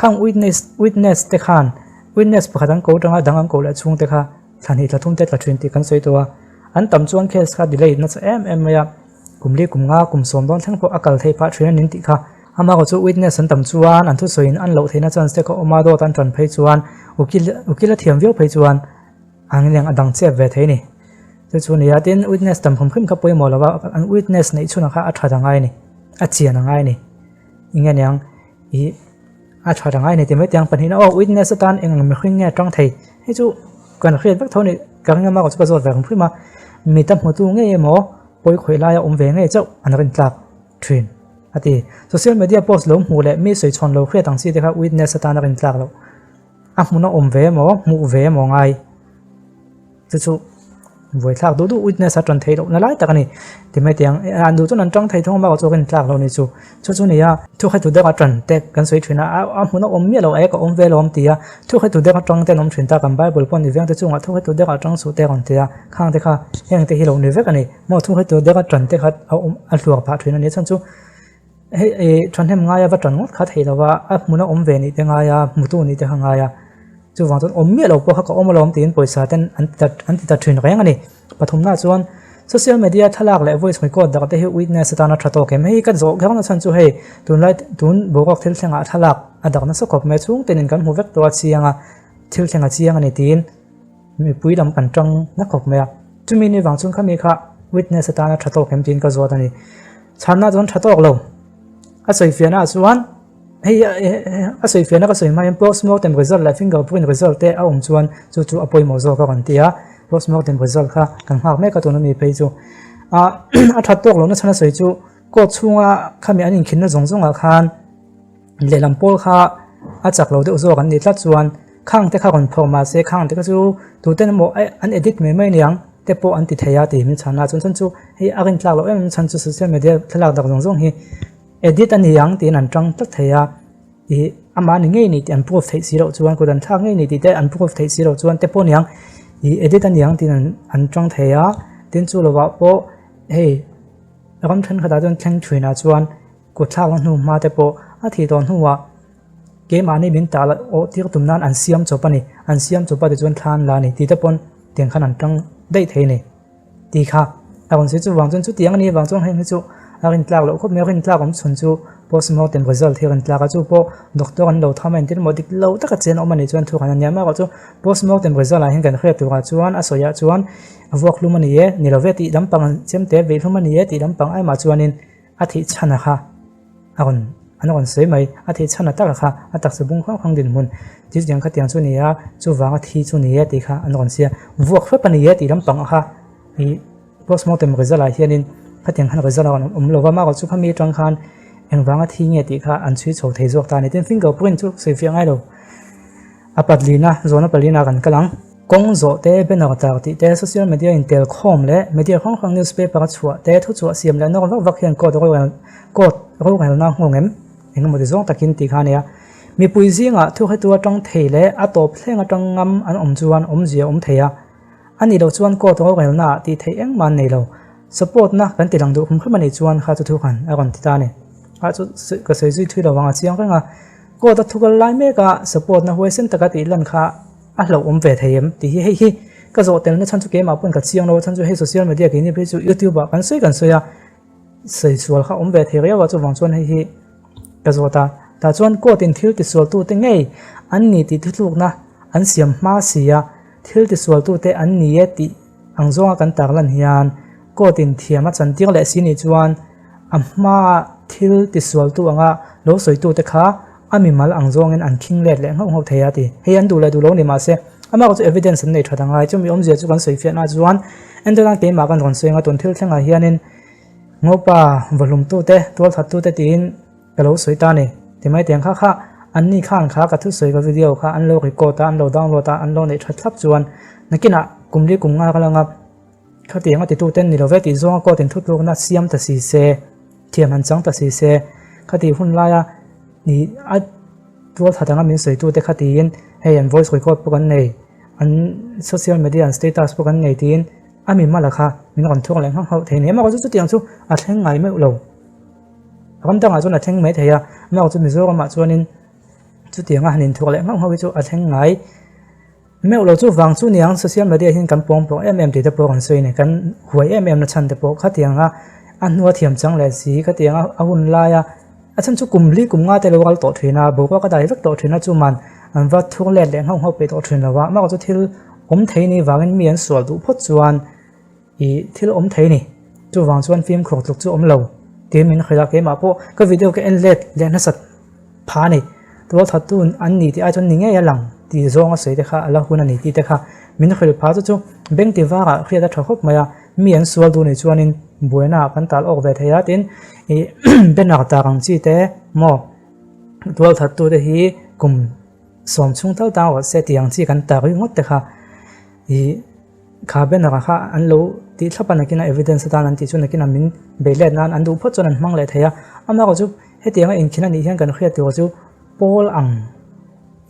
Khang witness witness te khan witness pakhat an ko tanga dang an koh leh chhung te kha thla hnih thla thum te tla thin tih kan sawi tawh a, an tam chuan case kha delay nasa em em mai a, kum li kum nga kum sawm dawn thleng pawh a kal theih phah thin a nin tih kha. Amaherawh chu witness an tam chuan an thusawiin an loh theihna chance te ka awm a, dawt an tan phei chuan ukil ukil a thiam viau phei chuan an leng a dang chep ve thei a ni. Chu chu a ni a, tin witness tam hrim hrim kha pawimawh lo a, an witness neih chhunah kha a that a ngai a ni, a chian a ngai a ni. Eng nge niang ih a that a ngai a ni ti mai teh ang pahnihna aw witness atan eng ang mihring nge a tang thei hei chu kan hriat vek tho a ni ka ring a, amaherawh chu ka zawt ve hrim hrim a, mita hmutu ngei emaw pawi khawih laia awm ve ngei chauh an rintlak. thin a ti. Social media post lo hmuh leh mi sawi chhawn lo hriat ang chi te kha witness atana rin tlak loh. A hmun a awm ve emaw, hmuh ve emaw ngai. Chu chu buaithlak duh duh witness a tan theih loh na lai tak a ni. Ti mai tiang an duh chuan an tang thei thung a bakah chu rin tlak loh ni chu. Chu chu nia thu kha tu deuh a tan te kan sawi thin a, a hmun a awm miah lo e ka awm ve lo awm ti a, thu kha tu deuh atang te an awm thin ta kan bible pawh ni veng te chungah thu kha tu deuh atang suh te a rawn ti a, khang te kha heng te hi lo ni vek a ni. Maw thu hei tur deuha ṭan te kha a awm a hluak phah ṭhin a ni a chhan chu hei ih ṭhahnem ngaia va ṭan ngawt kha theih lo va a hmuna awm ve nih te ngai a hmutu nih te kha ngai a chuvang chuan awm miah lo pawh kha ka awm alawm tiin pawisa ten an ti ta an ti ta ṭhin reng a ni. Pathumna chuan social media thlalak leh voice record dak te hi witness atana ṭha tawk em hei ka zawh kher na chhan chu hei tunlai tun boruak thil thlengah thlalak a dak nasa khawp mai chhungte nen kan hmu vek tawh a chiang a thil thleng a chiang a ni tiin Mipui lam kan tang na khawp mai a, chumi ni vang chuan khami kha witness atana tha tawk em tiin ka zawt a ni. Chhanna chuan tha tawk lo. A sawifiahna ah chuan hei a sawifiahna ka sawi hma hian postmortem result leh fingerprint result te a awm chuan chu chu a pawimawh zawk a rawn ti a, postmortem result kha kan nghak mek a tuna mi phei chu. Ah a that tawk lohna chhan a sawi chu court chhunga khami an inkhinna zawng zawngah khan lehlam pawl kha a chak lo deuh zawk an nih tlat chuan Khang te kha rawn phawrh mah se khang te kha chu tuten emaw eh an edit mai mai aniang te pawh an ti thei a tih min chhan a chuan chuan chu hei a rin tlak loh em em chhan chu social media thlalak dak zawng zawng hi edit a ni ang tiin an tang tlat thei a ih amah ni ngei ni tih an proof theih si loh chuan kut an thlak ngei ni tih te an proof theih si loh chuan te pawh aniang ih edit a niang tiin an an tang thei a tin chu lovah pawh hei ram thenkhatah chuan thleng thinah chuan kut thlakna hnu hma te pawh a thih tawh hnuah. Keimahni min tah loh awh tir tum nan an siam chawp a ni, an siam chawp a tichuan thla an la a ni tih te pawn tiang khan an tang daih thei a ni tih kha a rawn sawi. Chuvang chuan chutiang a nih avang chuan heng hi chu a rin tlak loh khawp mai a, rin tlak awm chhun chu postmortem result hi a rin tlak a, chu pawh doctor an lo tham a entir maw dik lo taka chen a awm a nih chuan thu khan a nia mai erawh chu postmortem result ah hian kan hriat turah chuan a sawiah chuan a vuak hlum a ni e, ni lo ve tih lampang chemte veih hlum a ni e tih lampang aimah chuanin a thih chhan a kha. A rawn an rawn sawi mai, a thih chhan a taka kha a taksa bung hrang hrang dinhmun thil tiang kha tiang chu ni a, chuvanga thi chu ni e tih kha an rawn sia, vuak hrep a ni e tih lampang kha ih postmortem result ah hianin khatiang khan result a rawn awm lo va, amaherawh chu khami atang khan engvanga thi nge tih kha an chhui chho thei zawk ta a ni, tin fingerprint chu sawi fiah ngai lo. A patlina, zawhna palina kan kal ang. Kawng zawh te, banner tar tih te, social media intel khawm leh media hrang hrang newspaper a chhuah te, thuchhuah siam leh nawr vak vak hian court rorel court rorelna nghawng em? Engemaw ti zawng takin tih kha a nia. Mipui zingah thuhretu atang thei leh a tawp thleng atang ngam an awm chuan awmzia awm thei a. A nih loh chuan court rorelna ah tih theih engmah an nei lo. Support na kan ti lang duh hrim hrim a nih chuan kha chu thu khan a rawn ti ta a ni. A chu ka sawi zui thui lo vang a chiang reng a. Court a thukal lai mek a support na huaisen taka tih lan kha a hlauhawm ve thei em tih hi hei hi ka zawh telna chhan chu keimah pawn ka chiang lo a chhan chu hei social media keini phei chu youtube ah kan sawi kan sawi a sawi sual kha awm ve thei riau a chuvang chuan hei hi ka zawt a tah chuan court in thil tisual tute ngei an ni tih thuthlukna an siam hma si a thil tisual tute an ni e tih ang zawnga kan tarlan hian court in thiam a chantir leh si nih chuan a hmaa thil tisualtu anga lo sawitute kha a mimal ang zawngin an khing let leh nghauh nghauh thei a ti. Hei an duh leh duh lo ni mahse amah chu evidence an nei that angai. Chumi awmzia chu kan sawifiahna chuan entirnan keimah kan rawn sawi anga tun thil thlengah hianin Ngopa vawhlumtute, tualthattute tiin ka lo sawi ta a ni. Timai tiang kha kha anni khan kha ka thusawi ka video kha an lo record a, an lo download a, an lo neih that thlap chuan nakinah kum li kum nga ka la nga. Khatiang a tituten ni lo ve tih zawnga court in thutlukna siam ta si se, thiam han chang ta si se, khatih hun laia ih a tualthat anga min sawitute kha tiin hei an voice record pawh kan nei, an social media an status pawh kan nei tiin a mi hmala kha min rawn thuk leh nghauh nghauh thei ni. Amaherawhchu chutiang chu a thleng ngai meuh lo. Ram dangah chuan a thleng mai thei a, amaherawhchu Mizoramah chuanin chutianga han inthuk leh nghauh nghauh hi chu a thleng ngai. Meuh lo chu vang chu niang social media hian kan pawng pawh em em tih te pawh kan sawi a ni, kan huai em em na chhan te pawh khatianga a hnua thiam chang leh si khatianga a hun laia A chhan chu kum li kum nga te lo kal tawh thin a, boruak a dai vek tawh thin a, chuman an va thur let leh nghauh nghauh peih tawh thin lo a, amaherawhchu chu thil awm thei ni vangin mi an sual duh phawt chuan ih thil awm thei ni. Chuvang chuan fimkhur tluk chu awm lo tiin min hrilh a, keimah pawh ka video ka en let leh nasat pha a ni. Tualthattu an ni tih ai chuan ni ngei a lang tih zawng a sawi te kha a la hun a ni tih te kha min hrilh pha chu chu beng ti varah hriat a tha khawp mai a, mi an sual duh nih chuanin buaina ah kan tal awk ve thei a tin ih banner tak ang chi te maw tualthattu te hi kum sawm chhung tal tang rawh se tih ang chi kan tar ringawt te kha ih kha banner ah kha an lo tih thlap a nakin a evidence atan an tih chu nakin a min beih let nan an duh phawt chuan an hmang leh thei a amaherawh chu hetianga inkhin a nih hian kan hriat tur chu pawl ang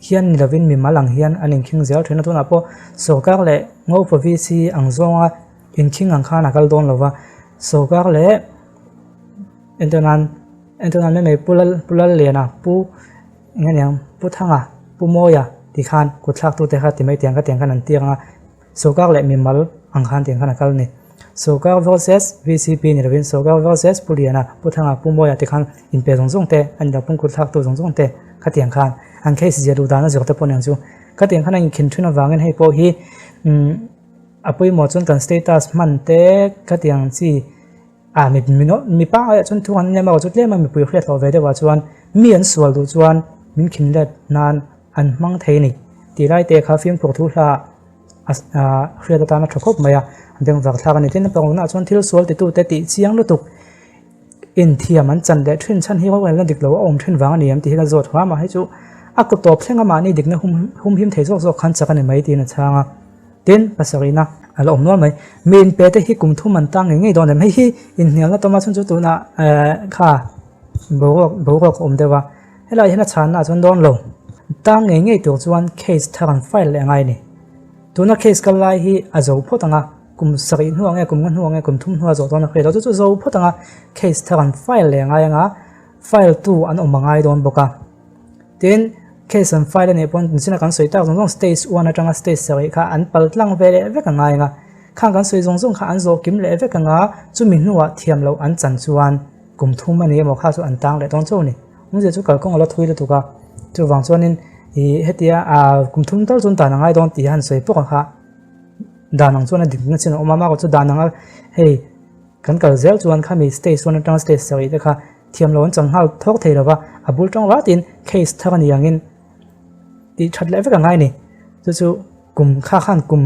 hian ni lovin mimal ang hian an inkhing zel thin a tunah pawh sorkar leh Ngopa VC ang zawnga inkhing ang khan a kal dawn lova sorkar leh entir nan entir nan mai mai Pu Lal Pu Lalliana Pu eng aniang Pu Thanga Pu Mawia tih khan kut thlak tute kha ti mai tiang kha tiang khan an tir ang a. Sorkar leh mimal ang khan tiang khan a kal a ni. Sorkar versus VCP ni lovin Sorkar versus Pu Liana, Pu Thanga, Pu Mawia te khan inpe zawng zawng te a ni lo, pungkut thlaktu zawng zawng te khatiang khan an case zia duh dan a zir te pawh aniang chu. Khatiang khan a inkhin thin avangin hei pawh hi umm a pawimawh chuan kan status hman te khatiang chi A mi mi pangai ah chuan thu an lem a chu tlem a mipui hriat hlawh ve deuh ah chuan mi an sual duh chuan min khin let nan an hmang thei a ni tih lai te kha fimkhur thu hla a hriat atan a tha khawp mai a bengvar thlak a ni. Tin pakawna ah chuan thil sual ti tu te tih chiang lutuk inthiam an chan leh thin chhan hi rorelna dik lo a awm thin vang a ni em tih hi ka zawt hram a hei chu a kut tawp thleng a mahni dikna hum humhim thei zawk zawk khan chak a ni mai tiin a chhang a. Tin, pasarihna a la awm nual mai. Mi inpe te hi kum thum an tang ngei ngei dawn em? Hei hi inhnialna tawma chhun chu tunah kha boruak boruak a awm deuh a. Helai hian a chhanna ah chuan dawn lo. Tang ngei ngei tur chuan case thar an file leh a ngai a ni. Tuna case kal lai hi a zo phawt ang a, kum sarih hnuah nge kum nga hnuah nge kum thum hnuah zawh dawn a hriat lo. Chu chu zo phawt ang a, case thar an file leh a ngai ang a, file tu an awm a ngai dawn bawk a. Tin, case an file a nih pawn tunchina kan sawi tak zawng zawng stage one atanga stage sarih kha an pal tlang ve leh vek a ngai ang a, khang kan sawi zawng zawng kha an zawh kim leh vek ang a, chumi hnuah thiam loh an chan chuan kum thum a ni emaw kha chu an tang leh dawn chauh a ni. Awmzia chu kalkawng a la thui lutuk a, chuvang chuanin ih hetia ah kum thum tal chuan dan a ngai dawn tih a han sawi pawk ang kha dan ang chuan a dikna chin a awm a, amaherawhchu dan anga hei kan kal zel chuan khami stage one atanga stage sarih te kha Thiam lo an chang nghal thawk thei lova, a bul tawng ratin case thar a ni angin tih that leh vek a ngai a ni. Chu chu kum kha khan kum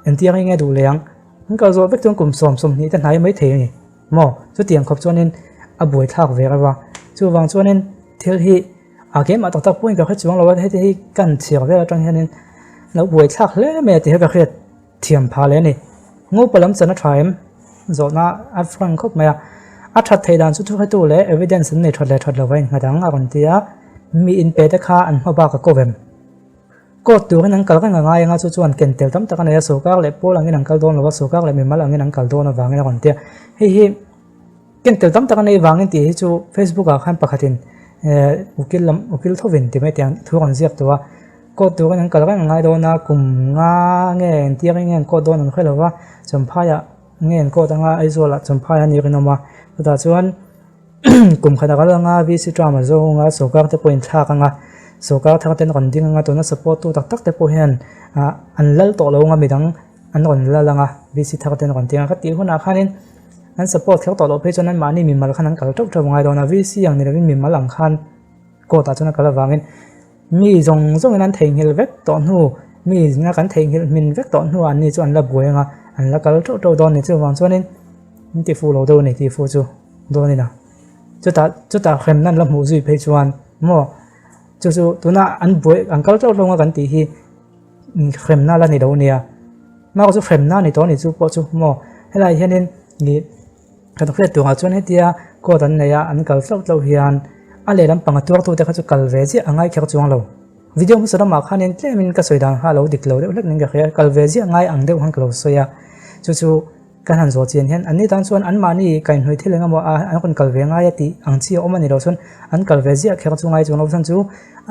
entir hi nge duh leh ang, an kal zawh vek chuan kum sawm sawmhnih te hnai mai thei a ni maw? Chutiang khawp chuanin a buai thlak ve reuh a, chuvang chuanin thil hi a keimah tak tak pawhin ka hre chuang lo a, heti hi kan chhiar vel atang hianin lo buai thlak hle mai a tih hi ka hriat. Thiam phah leh a ni. Ngopa lam chan a tha em? Zawhna a frank khawp mai a. A that theih dan chu thuhretu leh evidence an nei that leh that lova innghat ang a rawn ti a. Mi inpe te kha an hma bak a ko vem. Court turin an kal reng a ngai anga chu chuan ken tel tam tak a nei a, sorkar leh pawl angin an kal dawn lova, sorkar leh mimal angin an kal dawn avangin a rawn ti a. Hei hi. Ken tel tam tak a nei vangin tih hi chu Facebook ah khan pakhatin ukil lam ukil thovin ti mai teh ang thu rawn ziak tawh a, court turin an kal reng a ngai dawn a, kum nga nge engtir nge an court dawn an hre lo va, Champhaiah nge an court anga Aizawlah Champhai a ni rinawm a, chutah chuan kum khat a kal anga VC term a zo anga sorkar te pawh in thlak anga sorkar thar ten rawn ding anga tuna support tu tak tak te pawh hian an lal tawh lo anga midang an rawn lal anga VC thar ten rawn ding anga ka tih hunah khanin. An support kher tawh loh phei chuan anmahni mimal khan an kal teuh teuh ngai dawn a, VC ang ni lovin mimal ang khan court ah chuan a kal avangin mi zawng zawngin an theihnghilh vek tawh hnu, mi zinga kan theihnghilh hmin vek tawh hnuah anni chu an la buai ang a, an la kal teuh teuh dawn a ni. Chuvang chuanin an ti fuh lo deuh a ni tih fuh chu dawnin a, chutah chutah hremna an la hmuh zui phei chuan maw chu chu tuna an buai an kal teuh teuh anga kan tih hi hremna la ni lo nia. Hma chu hremna a ni tawh a ni chu pawh chu maw helai hianin ih kan hriat turah chuan hetia court an nei a an kal tlauh tlauh hian a lehlam panga tuartu te kha chu kal ve chiah a ngai kher chuang lo video hmasa lamah khanin tlemin ka sawi dan kha a lo dik lo deuh hlek niin ka hria kal ve ziah ngai ang deuh khan ka lo sawi a chu chu kan han zawh chian hian anni tan chuan anmahni kaihhnawih thil eng emaw a an rawn kal ve ngai a tih ang chi a awm a ni lo chuan an kal ve ziah kher chu ngai chuang lo chhan chu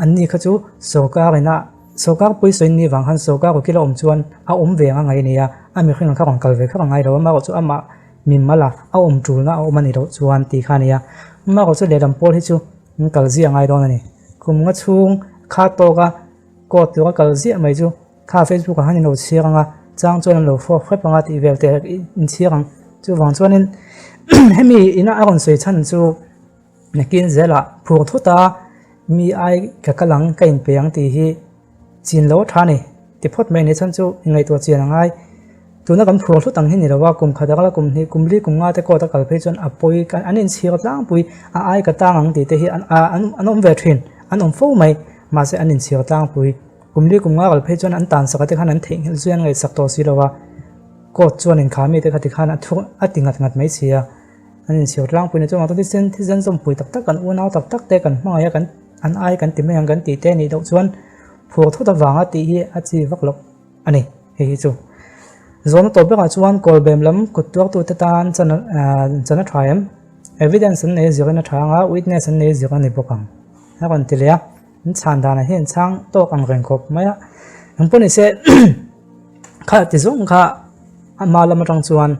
anni kha chu sorkar ina Sorkar pawisa in nih vang khan sorkar ukil a awm chuan a awm ve anga ngaih a ni a, a mihring ang kha rawn kal ve kher a ngai lo a, amaherawh chu amah mimal a a awm tulna a awm a nih loh chuan tih kha a ni a. Amaherawh chu lehlam pawl hi chu An kal ziah ngai dawn a ni. Kum nga chhung kha tawka court tura kal ziah mai chu kha Facebook ah khan in lo chhiar ang a, chang chuan an lo fawp hrep ang a tih vel te in chhiar ang. Chuvang chuanin hemi ina a rawn sawi chhan chu nakin zelah phur thut a mi ai ka kal ang ka inpe ang tih hi Chin lo a tha a ni. Ti phawt mai ni chhan chu ingaihtuah chian a ngai. Tuna kan phur hlut ang hi ni lo a, kum khat a kal a, kum hnih, kum li, kum nga te court a kal phei chuan a pawi an inchhir tlangpui, a ai ka tang ang tih te hi an an awm ve thin, an awm fo mai. Mahse an inchhir tlangpui. Kum li, kum nga kal phei chuan an tan sak a te khan an theihnghilh zui an ngaihsak tawh si lo a, court chuan inkha mi te kha ti khan a thu a ti ngat ngat mai si a. An inchhir tlangpui ni chuan thisen thisen zawmpui tak tak kan unau tak tak te kan hmangaih a kan an ai kan ti mai ang kan tih te anih loh chuan phur thut avanga tih hi a chi vak loh a ni hei hi chu. Zawhna tawp berah chuan kawlbem lam kut tuartute tan chan chan a tha em? Evidence an nei zirin a tha ang a, witness an nei zir a ni bawk ang a rawn ti leh a, an chhan danah hian chhang tawk ang reng khawp mai a, engpawh ni se kha ti zawng kha Ama lam atang chuan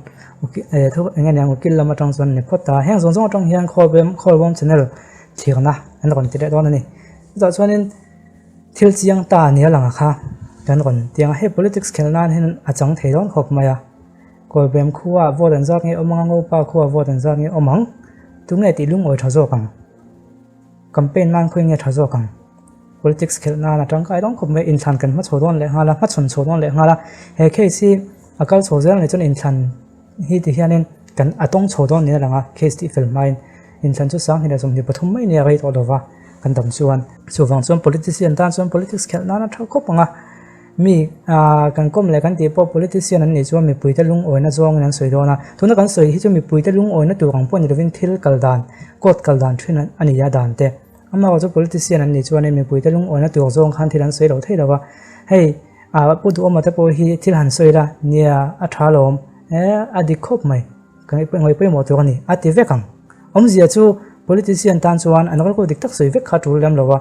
thu eng nge niang ukil lam atang chuan a ni phawt a, heng zawng zawng atang hian khawlbawm khawlbawm channel thirna an rawn ti leh dawn a ni. Chutah chuanin thil chiang ta nia lang a kha kan rawn ti ang a, hei politics khelh nan hian a chang thei dawn khawp mai a, Kawlbem khua vote an zat nge awm ang a, Ngopa khua vote an zat nge awm ang, tunge tih lungawi tha zawk ang. Campaign nan khawi nge tha zawk ang? Politics khelh nan a tangkai dawn khawp mai, inthlan kan hmachhaw dawn leh nghal a, hmachhawn chho dawn leh nghal a, he case hi a kal chho zel mai chuan inthlan hi ti hianin kan a tawng chho dawn niin a lang a, case tih fel hmain inthlan chu 20 23 mai nia rei tawh lova kan dam chuan. Chuvang chuan politician tan chuan politics khelh nan a tha khawp ang a, mi kan kawm leh kan tih pawh politician an nih chuan mipuite lungawina zawngin an sawi dawn a, tuna kan sawi hi chu mipuite lungawina tur ang pawh ni lovin thil kal dan, court kal dan thin a ni a dan te. Amaherawh chu politician an nih chuanin mipuite lungawina tur zawng khan thil an sawi lo thei lo va, hei ah Pu Duhawma te pawh hi thil han sawi la, nia a tha lawm, e a dik khawp mai, ka ngaih pawimawh tur a ni a ti vek ang. Awmzia chu politician tan chuan an rilru dik tak sawi vek kha a tul lem lo va,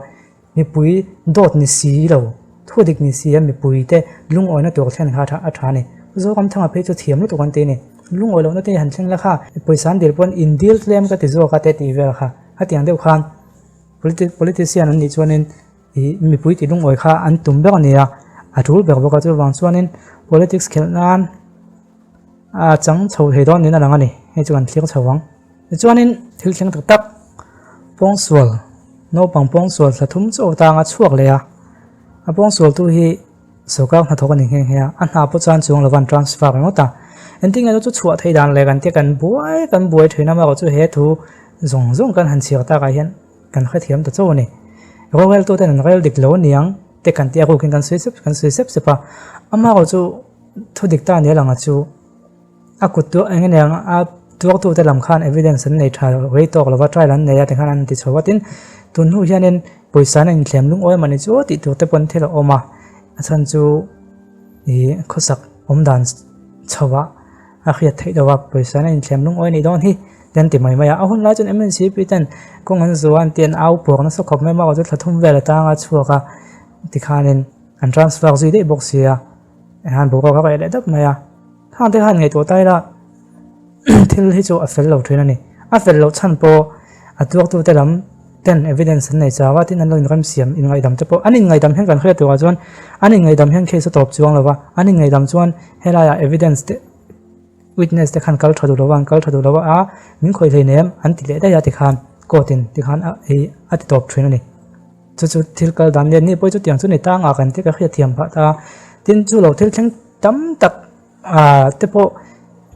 mipui dawt ni si lo, thu dik ni si a mipui te lungawina tur thlen kha a tha a ni. Zoramthanga phei chu thiam lutuk an ti a ni, lungawi lohna te han thleng la kha, pawisa an dil pawn in dil tlem ka ti zawk a te tih vel kha. Hetiang deuh khan politician an nih chuanin ih mipui tih lungawi kha an tum ber a ni a, a tul ber bawk a chuvang chuanin politics khelh nan a chang chho thei dawn niin a lang a ni, hei chu kan thlir chho ang. Tichuanin thil thleng tak tak pawngsual naupang pawngsual thla thum chauh atanga chhuak leh a, a pawngsualtu hi Sorkar hnathawk a ni nghe nghe a, a hna pawh chuan chuang lova an transfer ringawt a. Engtin nge chu chhuah theih dan leh kan tia kan buai kan buai thin a, amaherawhchu he thu zawng zawng kan han chhiar takah hian kan hrethiam ta chauh a ni. Roreltu ten an rel dik lo aniang te kan tia rukin kan sawi sep kan sawi sep sep a, amaherawhchu thu dik ta nia langa chu. A kut chu eng aniang a tuartute lam khan evidence an nei tha rei tawk lova trial an nei a tikhan an ti chho a tin tun hnu hianin pawisa an inthlem lungawi mah ni chu tih tur te pawn thil a awm a a chhan chu ih khawsak awm dan chho ah a hriat theih loh a pawisa an inthlem lungawi a nih dawn hi te an ti mai mai a a hun lai chuan M N C P ten kawng an zuah an ti an au puak nasa khawp mai a chu thla thum vel atanga chhuak a tikhanin an transfer zui daih bawk sia han boruak a reh leh dap mai a. Khang te khan ngaihtuah ta ila thil hi chu a fel lo thin a ni. A fel loh chhan pawh a tuartute lam ten evidence an nei chau a, tin an lo inremsiam inngaihdam te pawh an inngaihdam hian kan hriat turah chuan an inngaihdam hian case a tawp chuang lo va, an inngaihdam chuan helaiah evidence te witness te khan kal tha duh lo va, an kal tha duh lo va a min khawih hlei nem an ti leh daih a tikhan court in tikhan a ei a ti tawp thin a ni. Chu chu thil kal dan nen ni pawh chu tiang chu ni tang a kan ti ka hriatthiam phah ta a, tin chu lo thil thleng tam tak ah te pawh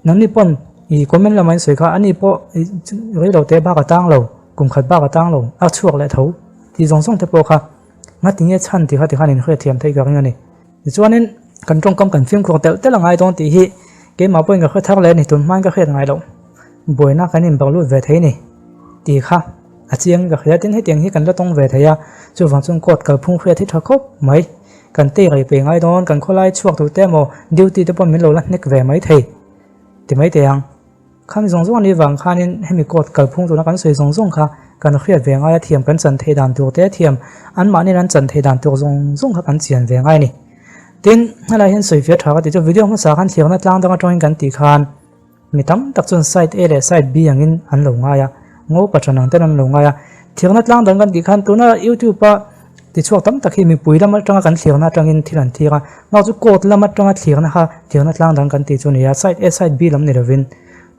nangni pawn ih comment lamah in sawi kha ani pawh ih rei lo te bak a tang lo kum khat bak a tang lo a chhuak leh tho tih zawng zawng te pawh kha ngatinge chhan tih kha tikhan in hriatthiam theih ka ring a ni. Tichuanin kan tawngkam kan fimkhur telh telh a ngai dawn tih hi keimah pawhin ka hre thar leh a ni tun hmain ka hriat ngai loh buaina kan inbawrh lut ve thei a ni tih kha a chiang ka hria tin hetiang hi kan la tawng ve thei a chuvang chuan court kalphung hriat hi tha khawp mai kan tei rei pe ngai dawn kan khawlai chhuak tur te emaw duty te pawh min lo la hnek ve mai thei ti mai teh ang. Khami zawng zawng a nih vang khanin hemi court kalphung tuna kan sawi zawng zawng kha kan hriat ve ngai a, thiam kan chan theih dan tur te thiam anmahniin an chan theih dan tur zawng zawng kha kan chian ve ngai a ni. Tin, helai hian sawi fiah tha ka tih chu video hmasa khan thlirna tlang dang atangin kan tih khan mi tam tak chuan side A leh side B angin an lo ngai a, ngo pahran ang ten an lo ngai a. Thirna tlang dang kan tih khan tuna youtube a tichhuak tam tak hi mipui lam atanga kan thlirna atangin thil an thlir a, mah chu court lam atanga thlirna kha thirna tlang dang kan tih chu a ni a, side A side B lam ni lovin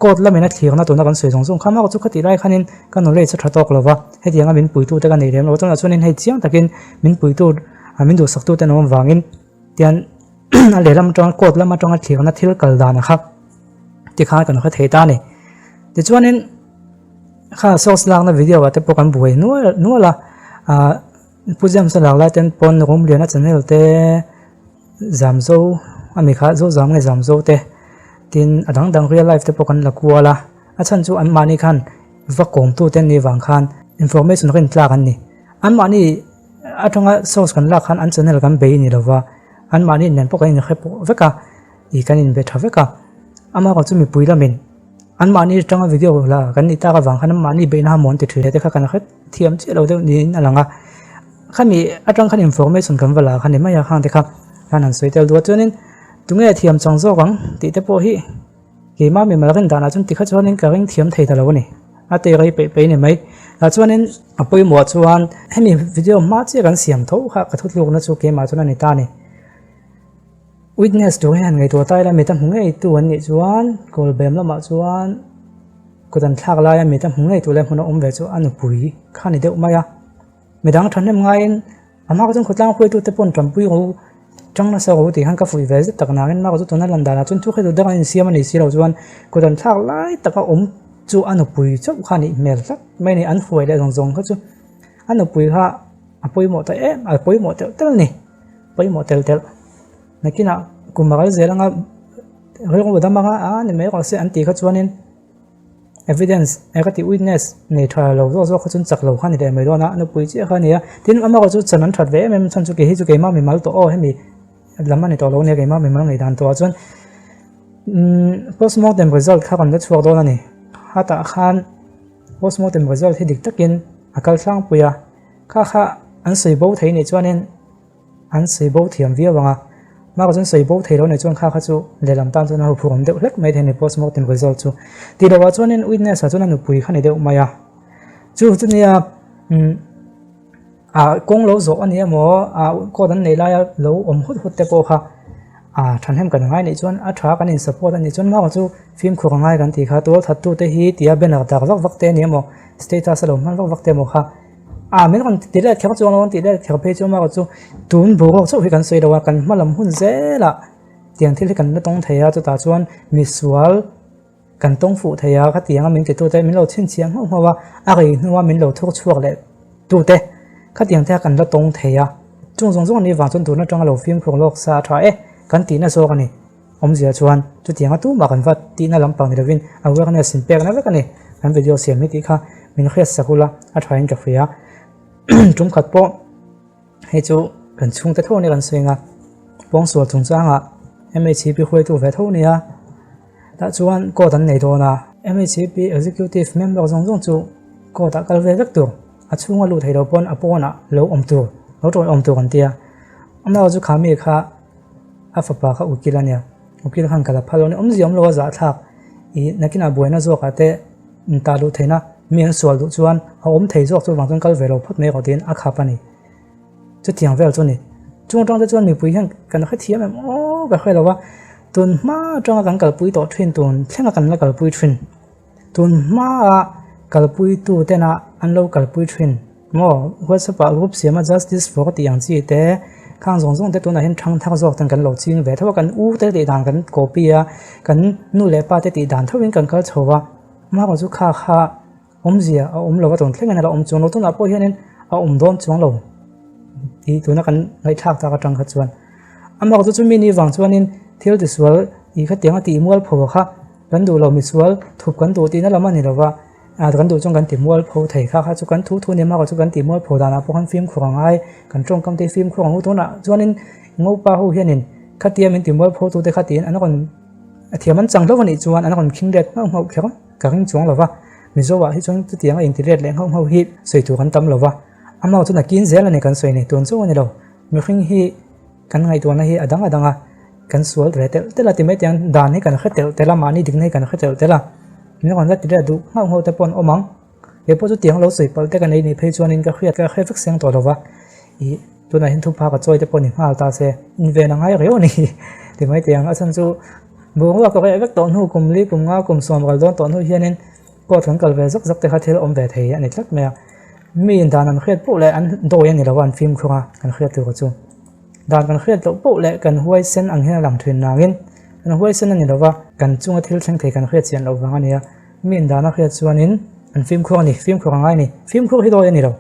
court lamin a thlirna tuna kan sawi zawng zawng kha mah chu khatih lai khanin ka knowledge a tha tawk lova, hetianga min puitu te ka nei lem lo tunah chuanin hei chiang takin min puitu min duhsaktu te an awm avangin tian a lehlam atanga court lam atanga thlirna thil kal dan kha tikhan kan hre thei ta a ni. Tichuanin. Kha source lakna video ah te pawh kan buai nual nual a ah Pu James a lak lai ten pawn Rumliana channel te Zamzo ami kha Zozam nge Zamzo te tin a dang dang real life te pawh kan la kual a a chhan chu an mahni khan va kawm tu te an nih vang khan information rin tlak an ni an mahni atanga source kan lak khan an channel kan bei ni lova an mahni nen pawh kan inhre pawh vek a ih kan inbe tha vek a amaherawhchu chu mipui lamin. Anmahni atanga video la kan nih tak avang khan anmahni beihna ha mawn ti thin te kha kan hre thiam chiah lo deuh niin a lang a. Khami atang khan information kan va la kha ni mai a khang te kha khan han sawi tel duh a. Chuanin tunge thiam chang zawk ang tih te pawh hi keimah mimal rin danah chuan tikha chuanin ka ring thiam thei ta lo a ni. A tei rei peih peih a ni mai. Tah chuanin a pawimawh chuan hemi video hma chiah kan siam tho kha ka thutlukna chu keimah chuan a ni ta a ni. Witness tur hi han ngaihtuah ta ila mit a hmu ngei tu an nih chuan kawlbem lamah chuan kut an thlak laia mit a hmu ngei tu leh hmun a awm ve chu a nupui kha ni deuh mai a. Midang thahnem ngaiin a hma kha chuan khawtlang hruaitu te paw'n tanpui ro tang nasa ro tih khan ka fuih ve zet tak nangin hma kha chu tuna lan danah chuan thu hretu dang an insiam a nih si loh chuan kut an thlak lai taka awm chu a nupui chauh kha a nih hmel tlat mai a ni. An hruai leh zawng zawng kha chu a nupui kha a pawimawh ta em a pawimawh telh telh a ni. Pawimawh telh telh. Nakinah kum a kal zel anga rilru dam anga a ni mai rawh se an tih kha chuanin evidence eng ka tih witness nei tha lo zawk zawk kha chuan chak lo kha a ni leh mai dawn a, nupui chiah kha a ni a. Tin, amaherawh chu chan an that ve em em chhan chu kei hi chu keimah mimal tawh aw hemi lam a ni tawh lo nia keimah mimal ngaihdan tawhah chuan umm postmortem result kha kan la chhuak dawn a ni. Hatah khan postmortem result hi dik takin a kal tlangpui a, kha kha an sawi bo thei nih chuanin. An sawi bo thiam viau ang a, hma chuan sawi bo thei lo nei chuan kha kha chu lehlam tan chuan a huphurh awm deuh hlek mai thei a ni postmortem result chu. Tih loh ah chuanin witness ah chuan a nupui kha ni deuh mai a, chu chu nia umm ah kawng lo zawh a ni emaw ah court an neih laia lo awm hut hut te pawh kha ah thahnem kan ngai nih chuan a tha kan in support a nih chuan hma chu fimkhur a ngai kan tih kha tualthat tute hi tia banner dak vak vak te a ni emaw status a lo hman vak vak te emaw kha. Ah min rawn ti let kher chuang lo an tih let kher phei chu amaherawh chu tun boruak chauh hi kan sawi lo a kan hma lam hun zelah tiang thil hi kan la tawng thei a chutah chuan misual kan tawng fuh thei a khatiang a min ti tute min lo chhinchhiah nghauh nghauh a a rei hnua min lo thur chhuak leh tute khatiang te kha kan la tawng thei a chung zawng zawng a nih vang chuan tun atanga lo fimkhur lawk sa a tha e kan tihna zawk a ni. Awmzia chuan chutianga tumah kan va tihna lampang ni lovin awareness in pekna vek a ni. Kan video siam hi tih kha min hriat sak ula a thain ka hria. Tum khat pawh hei chu kan chhungte tho ania kan sawi anga pawngsual chungchangah MHCP hruaitu ve tho ania tah chuan court an nei dawn a. MHCP executive member zawng zawng chu court ah kal ve vek tur a chhunga luh theih loh pawn a pawnah lo awm tur lo tawih awm tur an tia. Amaherawhchu chu kha mi kha. A fapa kha ukil a nia, ukil khan ka la phal lo a ni, awmzia awm lo a zahthlak ih nakinah buaina zawkah te intah luh theihna mi an sual duh chuan a awm thei zawk chuvang chuan kal ve lo phawt mai rawh tiin a khap a ni. Chutiang vel chu a ni. Chung atang te chuan mipui hian kan hrethiam em aw ka hre lo a, tun hma atanga kan kalpui tawh thin tun thlenga kan la kalpui thin. Tun hmaa kalpuitu tena an lo kalpui thin maw? WhatsApp ah group siama justice for tih ang chi te khang zawng zawng te tunah hian thang thar zawk ten kan lo ching ve tho a, kan u te tih dan kan copy a, kan nu leh pa te tih dan tho in kan kal chho a, amaherawhchu chu kha kha awmzia a awm lo a tun thleng in a la awm chuang lo, tunah pawh hianin a awm dawn chuang lo tih tuna kan ngaihthlak tak atang kha chuan amaherawhchu chu chumi ni vang chuanin thil tisual ih khatiang a tih mualpho kha. Kan duh lo misual thup kan duh tihna lam a ni lova, ah kan duh chuan kan ti mualpho thei kha kha chu kan thu thu ni emaw chu kan ti mualpho danah pawh khan fimkhur a ngai, kan tawngkam te hi fimkhur ang u tunah chuanin Ngopa ho hianin khatia min ti mualpho tute kha tiin an rawn thiam an chang hlauh a nih chuan an rawn khing let nghauh nghauh kher ka ring chuang lova, Mizo ah hi chuan chutiang a inti let leh nghauh nghauh hi sawi tur an tam lova, amah chuan a kin zel a ni kan sawi ni tun chauh a ni lo, mihring hi. Kan ngaihtuahna hi a dang a dang a, kan sual ve telh telh a ti mai tiang dan hi kan hre telh telh a, mahni dikna hi kan hre telh telh a, min rawn la ti leh duh nghauh nghauh te pawh an awm ang. Kei pawh chu tiang lo sawi palh te ka nei nih phei chuanin ka hriat ka hre vek seng tawh lo va, ih tunah hian thupha ka chawi te pawh ni nghal ta se, inven a ngai riau a ni ti mai teh ang. A chhan chu boruak ka reh vek tawh hnu kum li kum nga kum sawm ral dawn tawh hnu hianin court kan kal ve zawk zawk te kha thil awm ve thei a ni tlat mai a. Mi dan an hriat poh leh an dawi a ni lo a an fimkhur a kan hriat tur chu. Dan kan hriat loh poh leh kan huaisen ang hian a lang thin nangin kan huaisen a ni lo va, kan chunga thil thleng thei kan hriat chian loh vang a ni a. Mi in dana hriat chuanin an fimkhur a ni, fimkhur a ngai a ni. Fimkhur hi dawi a ni lo.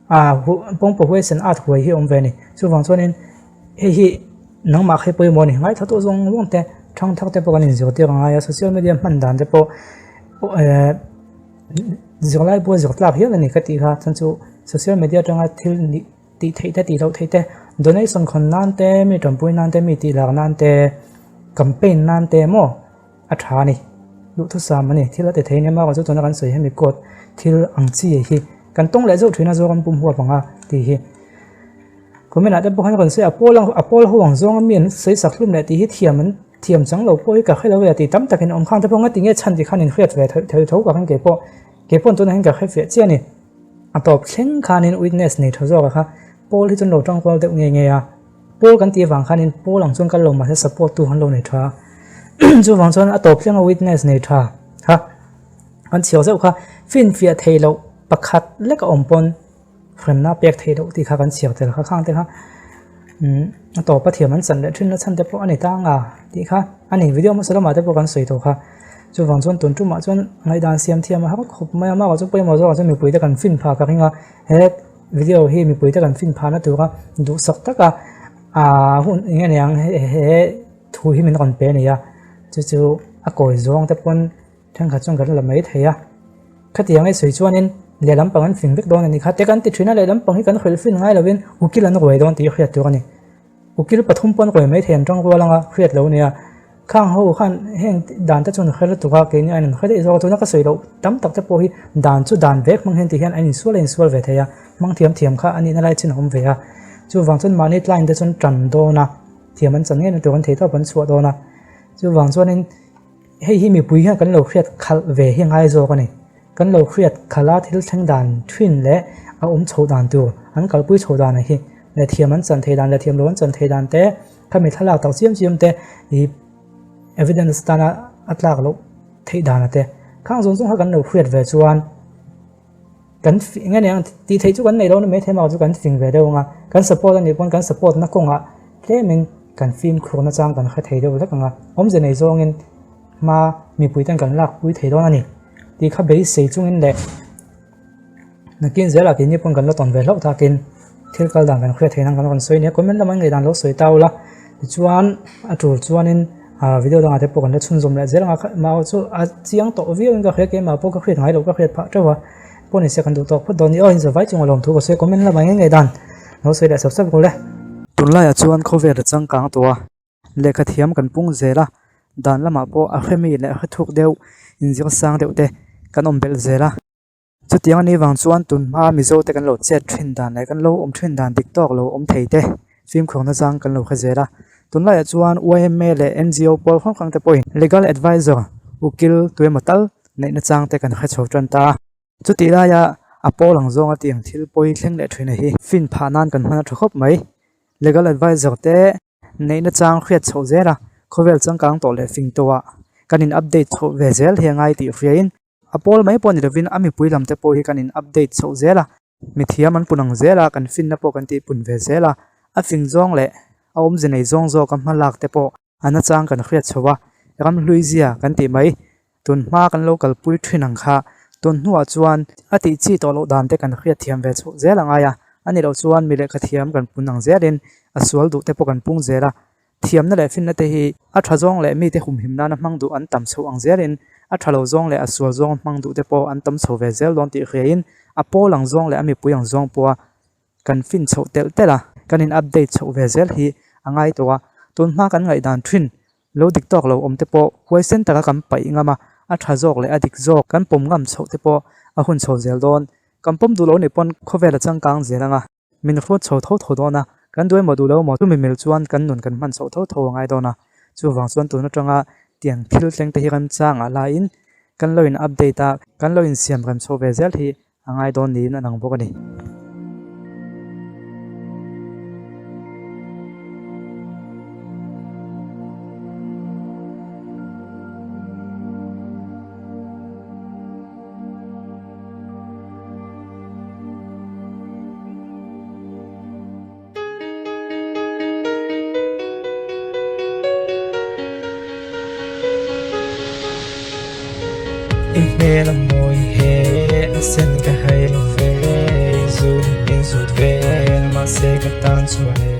Aa pawngpaw huaisen at huai hi a awm ve a ni. Chuvang chuanin hei hi nangmah kha hi pawimawh a ni. Ngaithla tawh zawng zawng te, thangthar te pawh kan inzirtir a ngai a, social media hman dan te pawh ehh zirlai pawh zir tlak hial a ni ka tih kha. Chuan chu social media atanga thil nih tih theih te tih loh theih te, donation khawn nan te, mi tanpui nan te, mi tih lak nan te, campaign nan te maw. A tha a ni. Duhthusam a ni. Thil a ti thei nia chu tuna kan sawi hemi court thil ang chi hi kan tawng leh zauh thin a Zoram pum huap ang a tih hi. Comment ah te pawh khan kan sawi a pawl a pawl ho ang zawnga mi an sawi sak hlum leh tih hi thiam an thiam chang lo pawh hi ka hre lo e tih tam takin awm khang te pawh nga tinge chhan tih khan in hriat ve thei tho ka ring keipawh keipawh tunah hian ka hre fiah chiah a ni. A tawp thleng khanin witness nei tha zawk a kha pawl hi chuan lo tangkual deuh nge nge a. Pawl kan tih avang khanin pawl ang chuan kal lo mahse support tu an lo nei tha a, chuvang chuan a tawp thleng a witness nei tha kha an chhiar zeuh kha finfiah theih loh pakhat lek a awm pawn hremna pek theih loh tih kha kan chhiar tel kha khang te kha umm a tawp a thiam an chan leh thin na chhan te pawh a ni tang a tih kha a ni video hmasa lamah te pawh kan sawi tawh kha chuvang chuan tun tumah chuan ngaihdan siam thiam a har khawp mai a mahah chuan pawimawh zawkah chuan mipui te kan fin phah ka ring a he. Video hi mipui te kan fin phahna tura duhsak taka aaa hun eng nge niang he thu hi min rawn pe a ni a chu chu a kawi zawng te pawn thenkhat chuan kan la mai thei a khatiang a i sawi chuanin lehlam pang an fing vek dawn a ni kha te kan ti thin a lehlam pang hi kan hrilh fin ngai lovin ukil an ruai dawn tih hriat tur a ni. Ukil pathum pawn kawi mai thei an tang rual anga hriat lo nia. Khang ho khan heng dan te chuan hre lutuk a, keini aiin an hre daih zawk a, tuna ka sawi loh tam tak te pawh hi dan chu dan vek hmang hian ti hian an insual a insual ve thei a, hmang thiam thiam kha a nihna lai chin a awm ve a. Chuvang chuan mahni client te chuan tan dawn a, thiam an chan ngei na tur an thei tawp an chhuah dawn a. Chuvang chuanin hei hi mipui hian kan lo hriat khalh ve hi ngai zawk a ni. Kan lo hriat khalh a thil thleng dan thin leh a awm chhoh dan tur, an kalpui chhoh dan hi leh thiam an chan thei dan leh thiam lo an chan thei dan te, khami thlalak tak chiam chiam te ih evidence tana a tlak loh theih dan a te khang zawng zawng kha kan lo hriat ve chuan kan eng nge niang tih theih chu kan neih loh na maithei mah chu kan fing ve deuh ang a, kan support a nih pawn kan support na kawngah tlemin kan fimkhur na chang kan hre thei deuh vek ang a, awmze nei zawngin. Hma mipui ten kan lak pui thei dawn a ni tih kha beisei chungin leh nakin zelah keini pawn kan la tawn ve hlauh takin thil kal dan kan hriat theih nan kan rawn sawi nia comment lamah ngei dan lo sawi ta ula tichuan a tul chuanin ah video dangah te pawh kan la chhunzawm leh zel anga mah chu a chiang tawh viau in ka hria keimah pawh ka hriat ngai loh ka hriat phah teuh a pawh ni se kan duh tawk phawt dawn ni aw inzawh vai chunga lawmthu ka sawi comment lamah ngei ngei dan lo sawi leh sap sap ru le. Tunlaiah chuan khawvel a changkang tawh a. Lehkha thiam kan pung zel a, dan lamah pawh a hremi leh a hrethuk deuh inzir sang deuh te kan awm belh zel a. Chutiang anih vang chuan tun hma Mizo te kan lo chet thin dan leh kan lo awm thin dan dik tawk lo awm thei te fimkhurna chang kan lo hre zel a. Tunlaiah chuan yma leh ngo pawl hrang hrang te pawhin legal advisor ukil tuemaw tal neihna chang te kan hre chho tan ta a. Chutih laia a pawl ang zawnga tiang thil pawi thleng leh thin a hi fin phah nan kan hman a tha khawp mai. Legal advisor te. Neihna chang hriat chhoh zel a, khawvel changkang tawh leh fing tawhah kan in update chhoh ve zel hi a ngai tih hriain a pawl mai pawh ni lovin a mipui lam te pawh hi kan in update chhoh zel a, mithiam an pun ang zel a, kan finna pawh kan tihpun ve zel a, a fing zawng leh a awmze nei zawng zawka hma lak te pawh a nachang kan hriat chhoh a, ramhlui zia kan tih mai. Tun hma kan lo kalpui thin ang kha, tun hnuah chuan a tih chi tawh loh dan te kan hriat thiam ve chhoh zel a ngai a, a ni loh chuan mi lehkha thiam kan pun ang zelin a sual duh te pawh kan pung zel a, thiamna leh finna te hi a tha zawng leh mite humhim nana hmang duh an tam chhoh ang zelin a tha lo zawng leh a sual zawng hmang duh te pawh an tam chho ve zel dawn tih hriain a pawl ang zawng leh a mipui ang zawng pawha kan fin chhoh telh telh a, kan in update chhoh ve zel hi a ngai tawh a, tun hma kan ngaihdan thin Lo dik tawk lo awm te pawh huaisen taka kan paih ngam a, a tha zawk leh a dik zawk kan pawm ngam chhoh te pawh a hun chho zel dawn. Kan pawm duh lo nih pawn khawvel a changkang zel ang a, min hruat chho tho tho dawn a, kan duh emaw duh lo emaw chumi mil chuan kan nun kan hman chhoh tho tho a ngai dawn a. Chuvang chuan tun atanga tiang thil tleng te hi remchangah laiin. Kan lo in update a, kan lo insiam rem chho ve zel hi a ngai dawn niin a lang bawk a ni. I hmel a mawi he a sen ka hai lo ve, zut in zut vel mahse ka tan chuan e.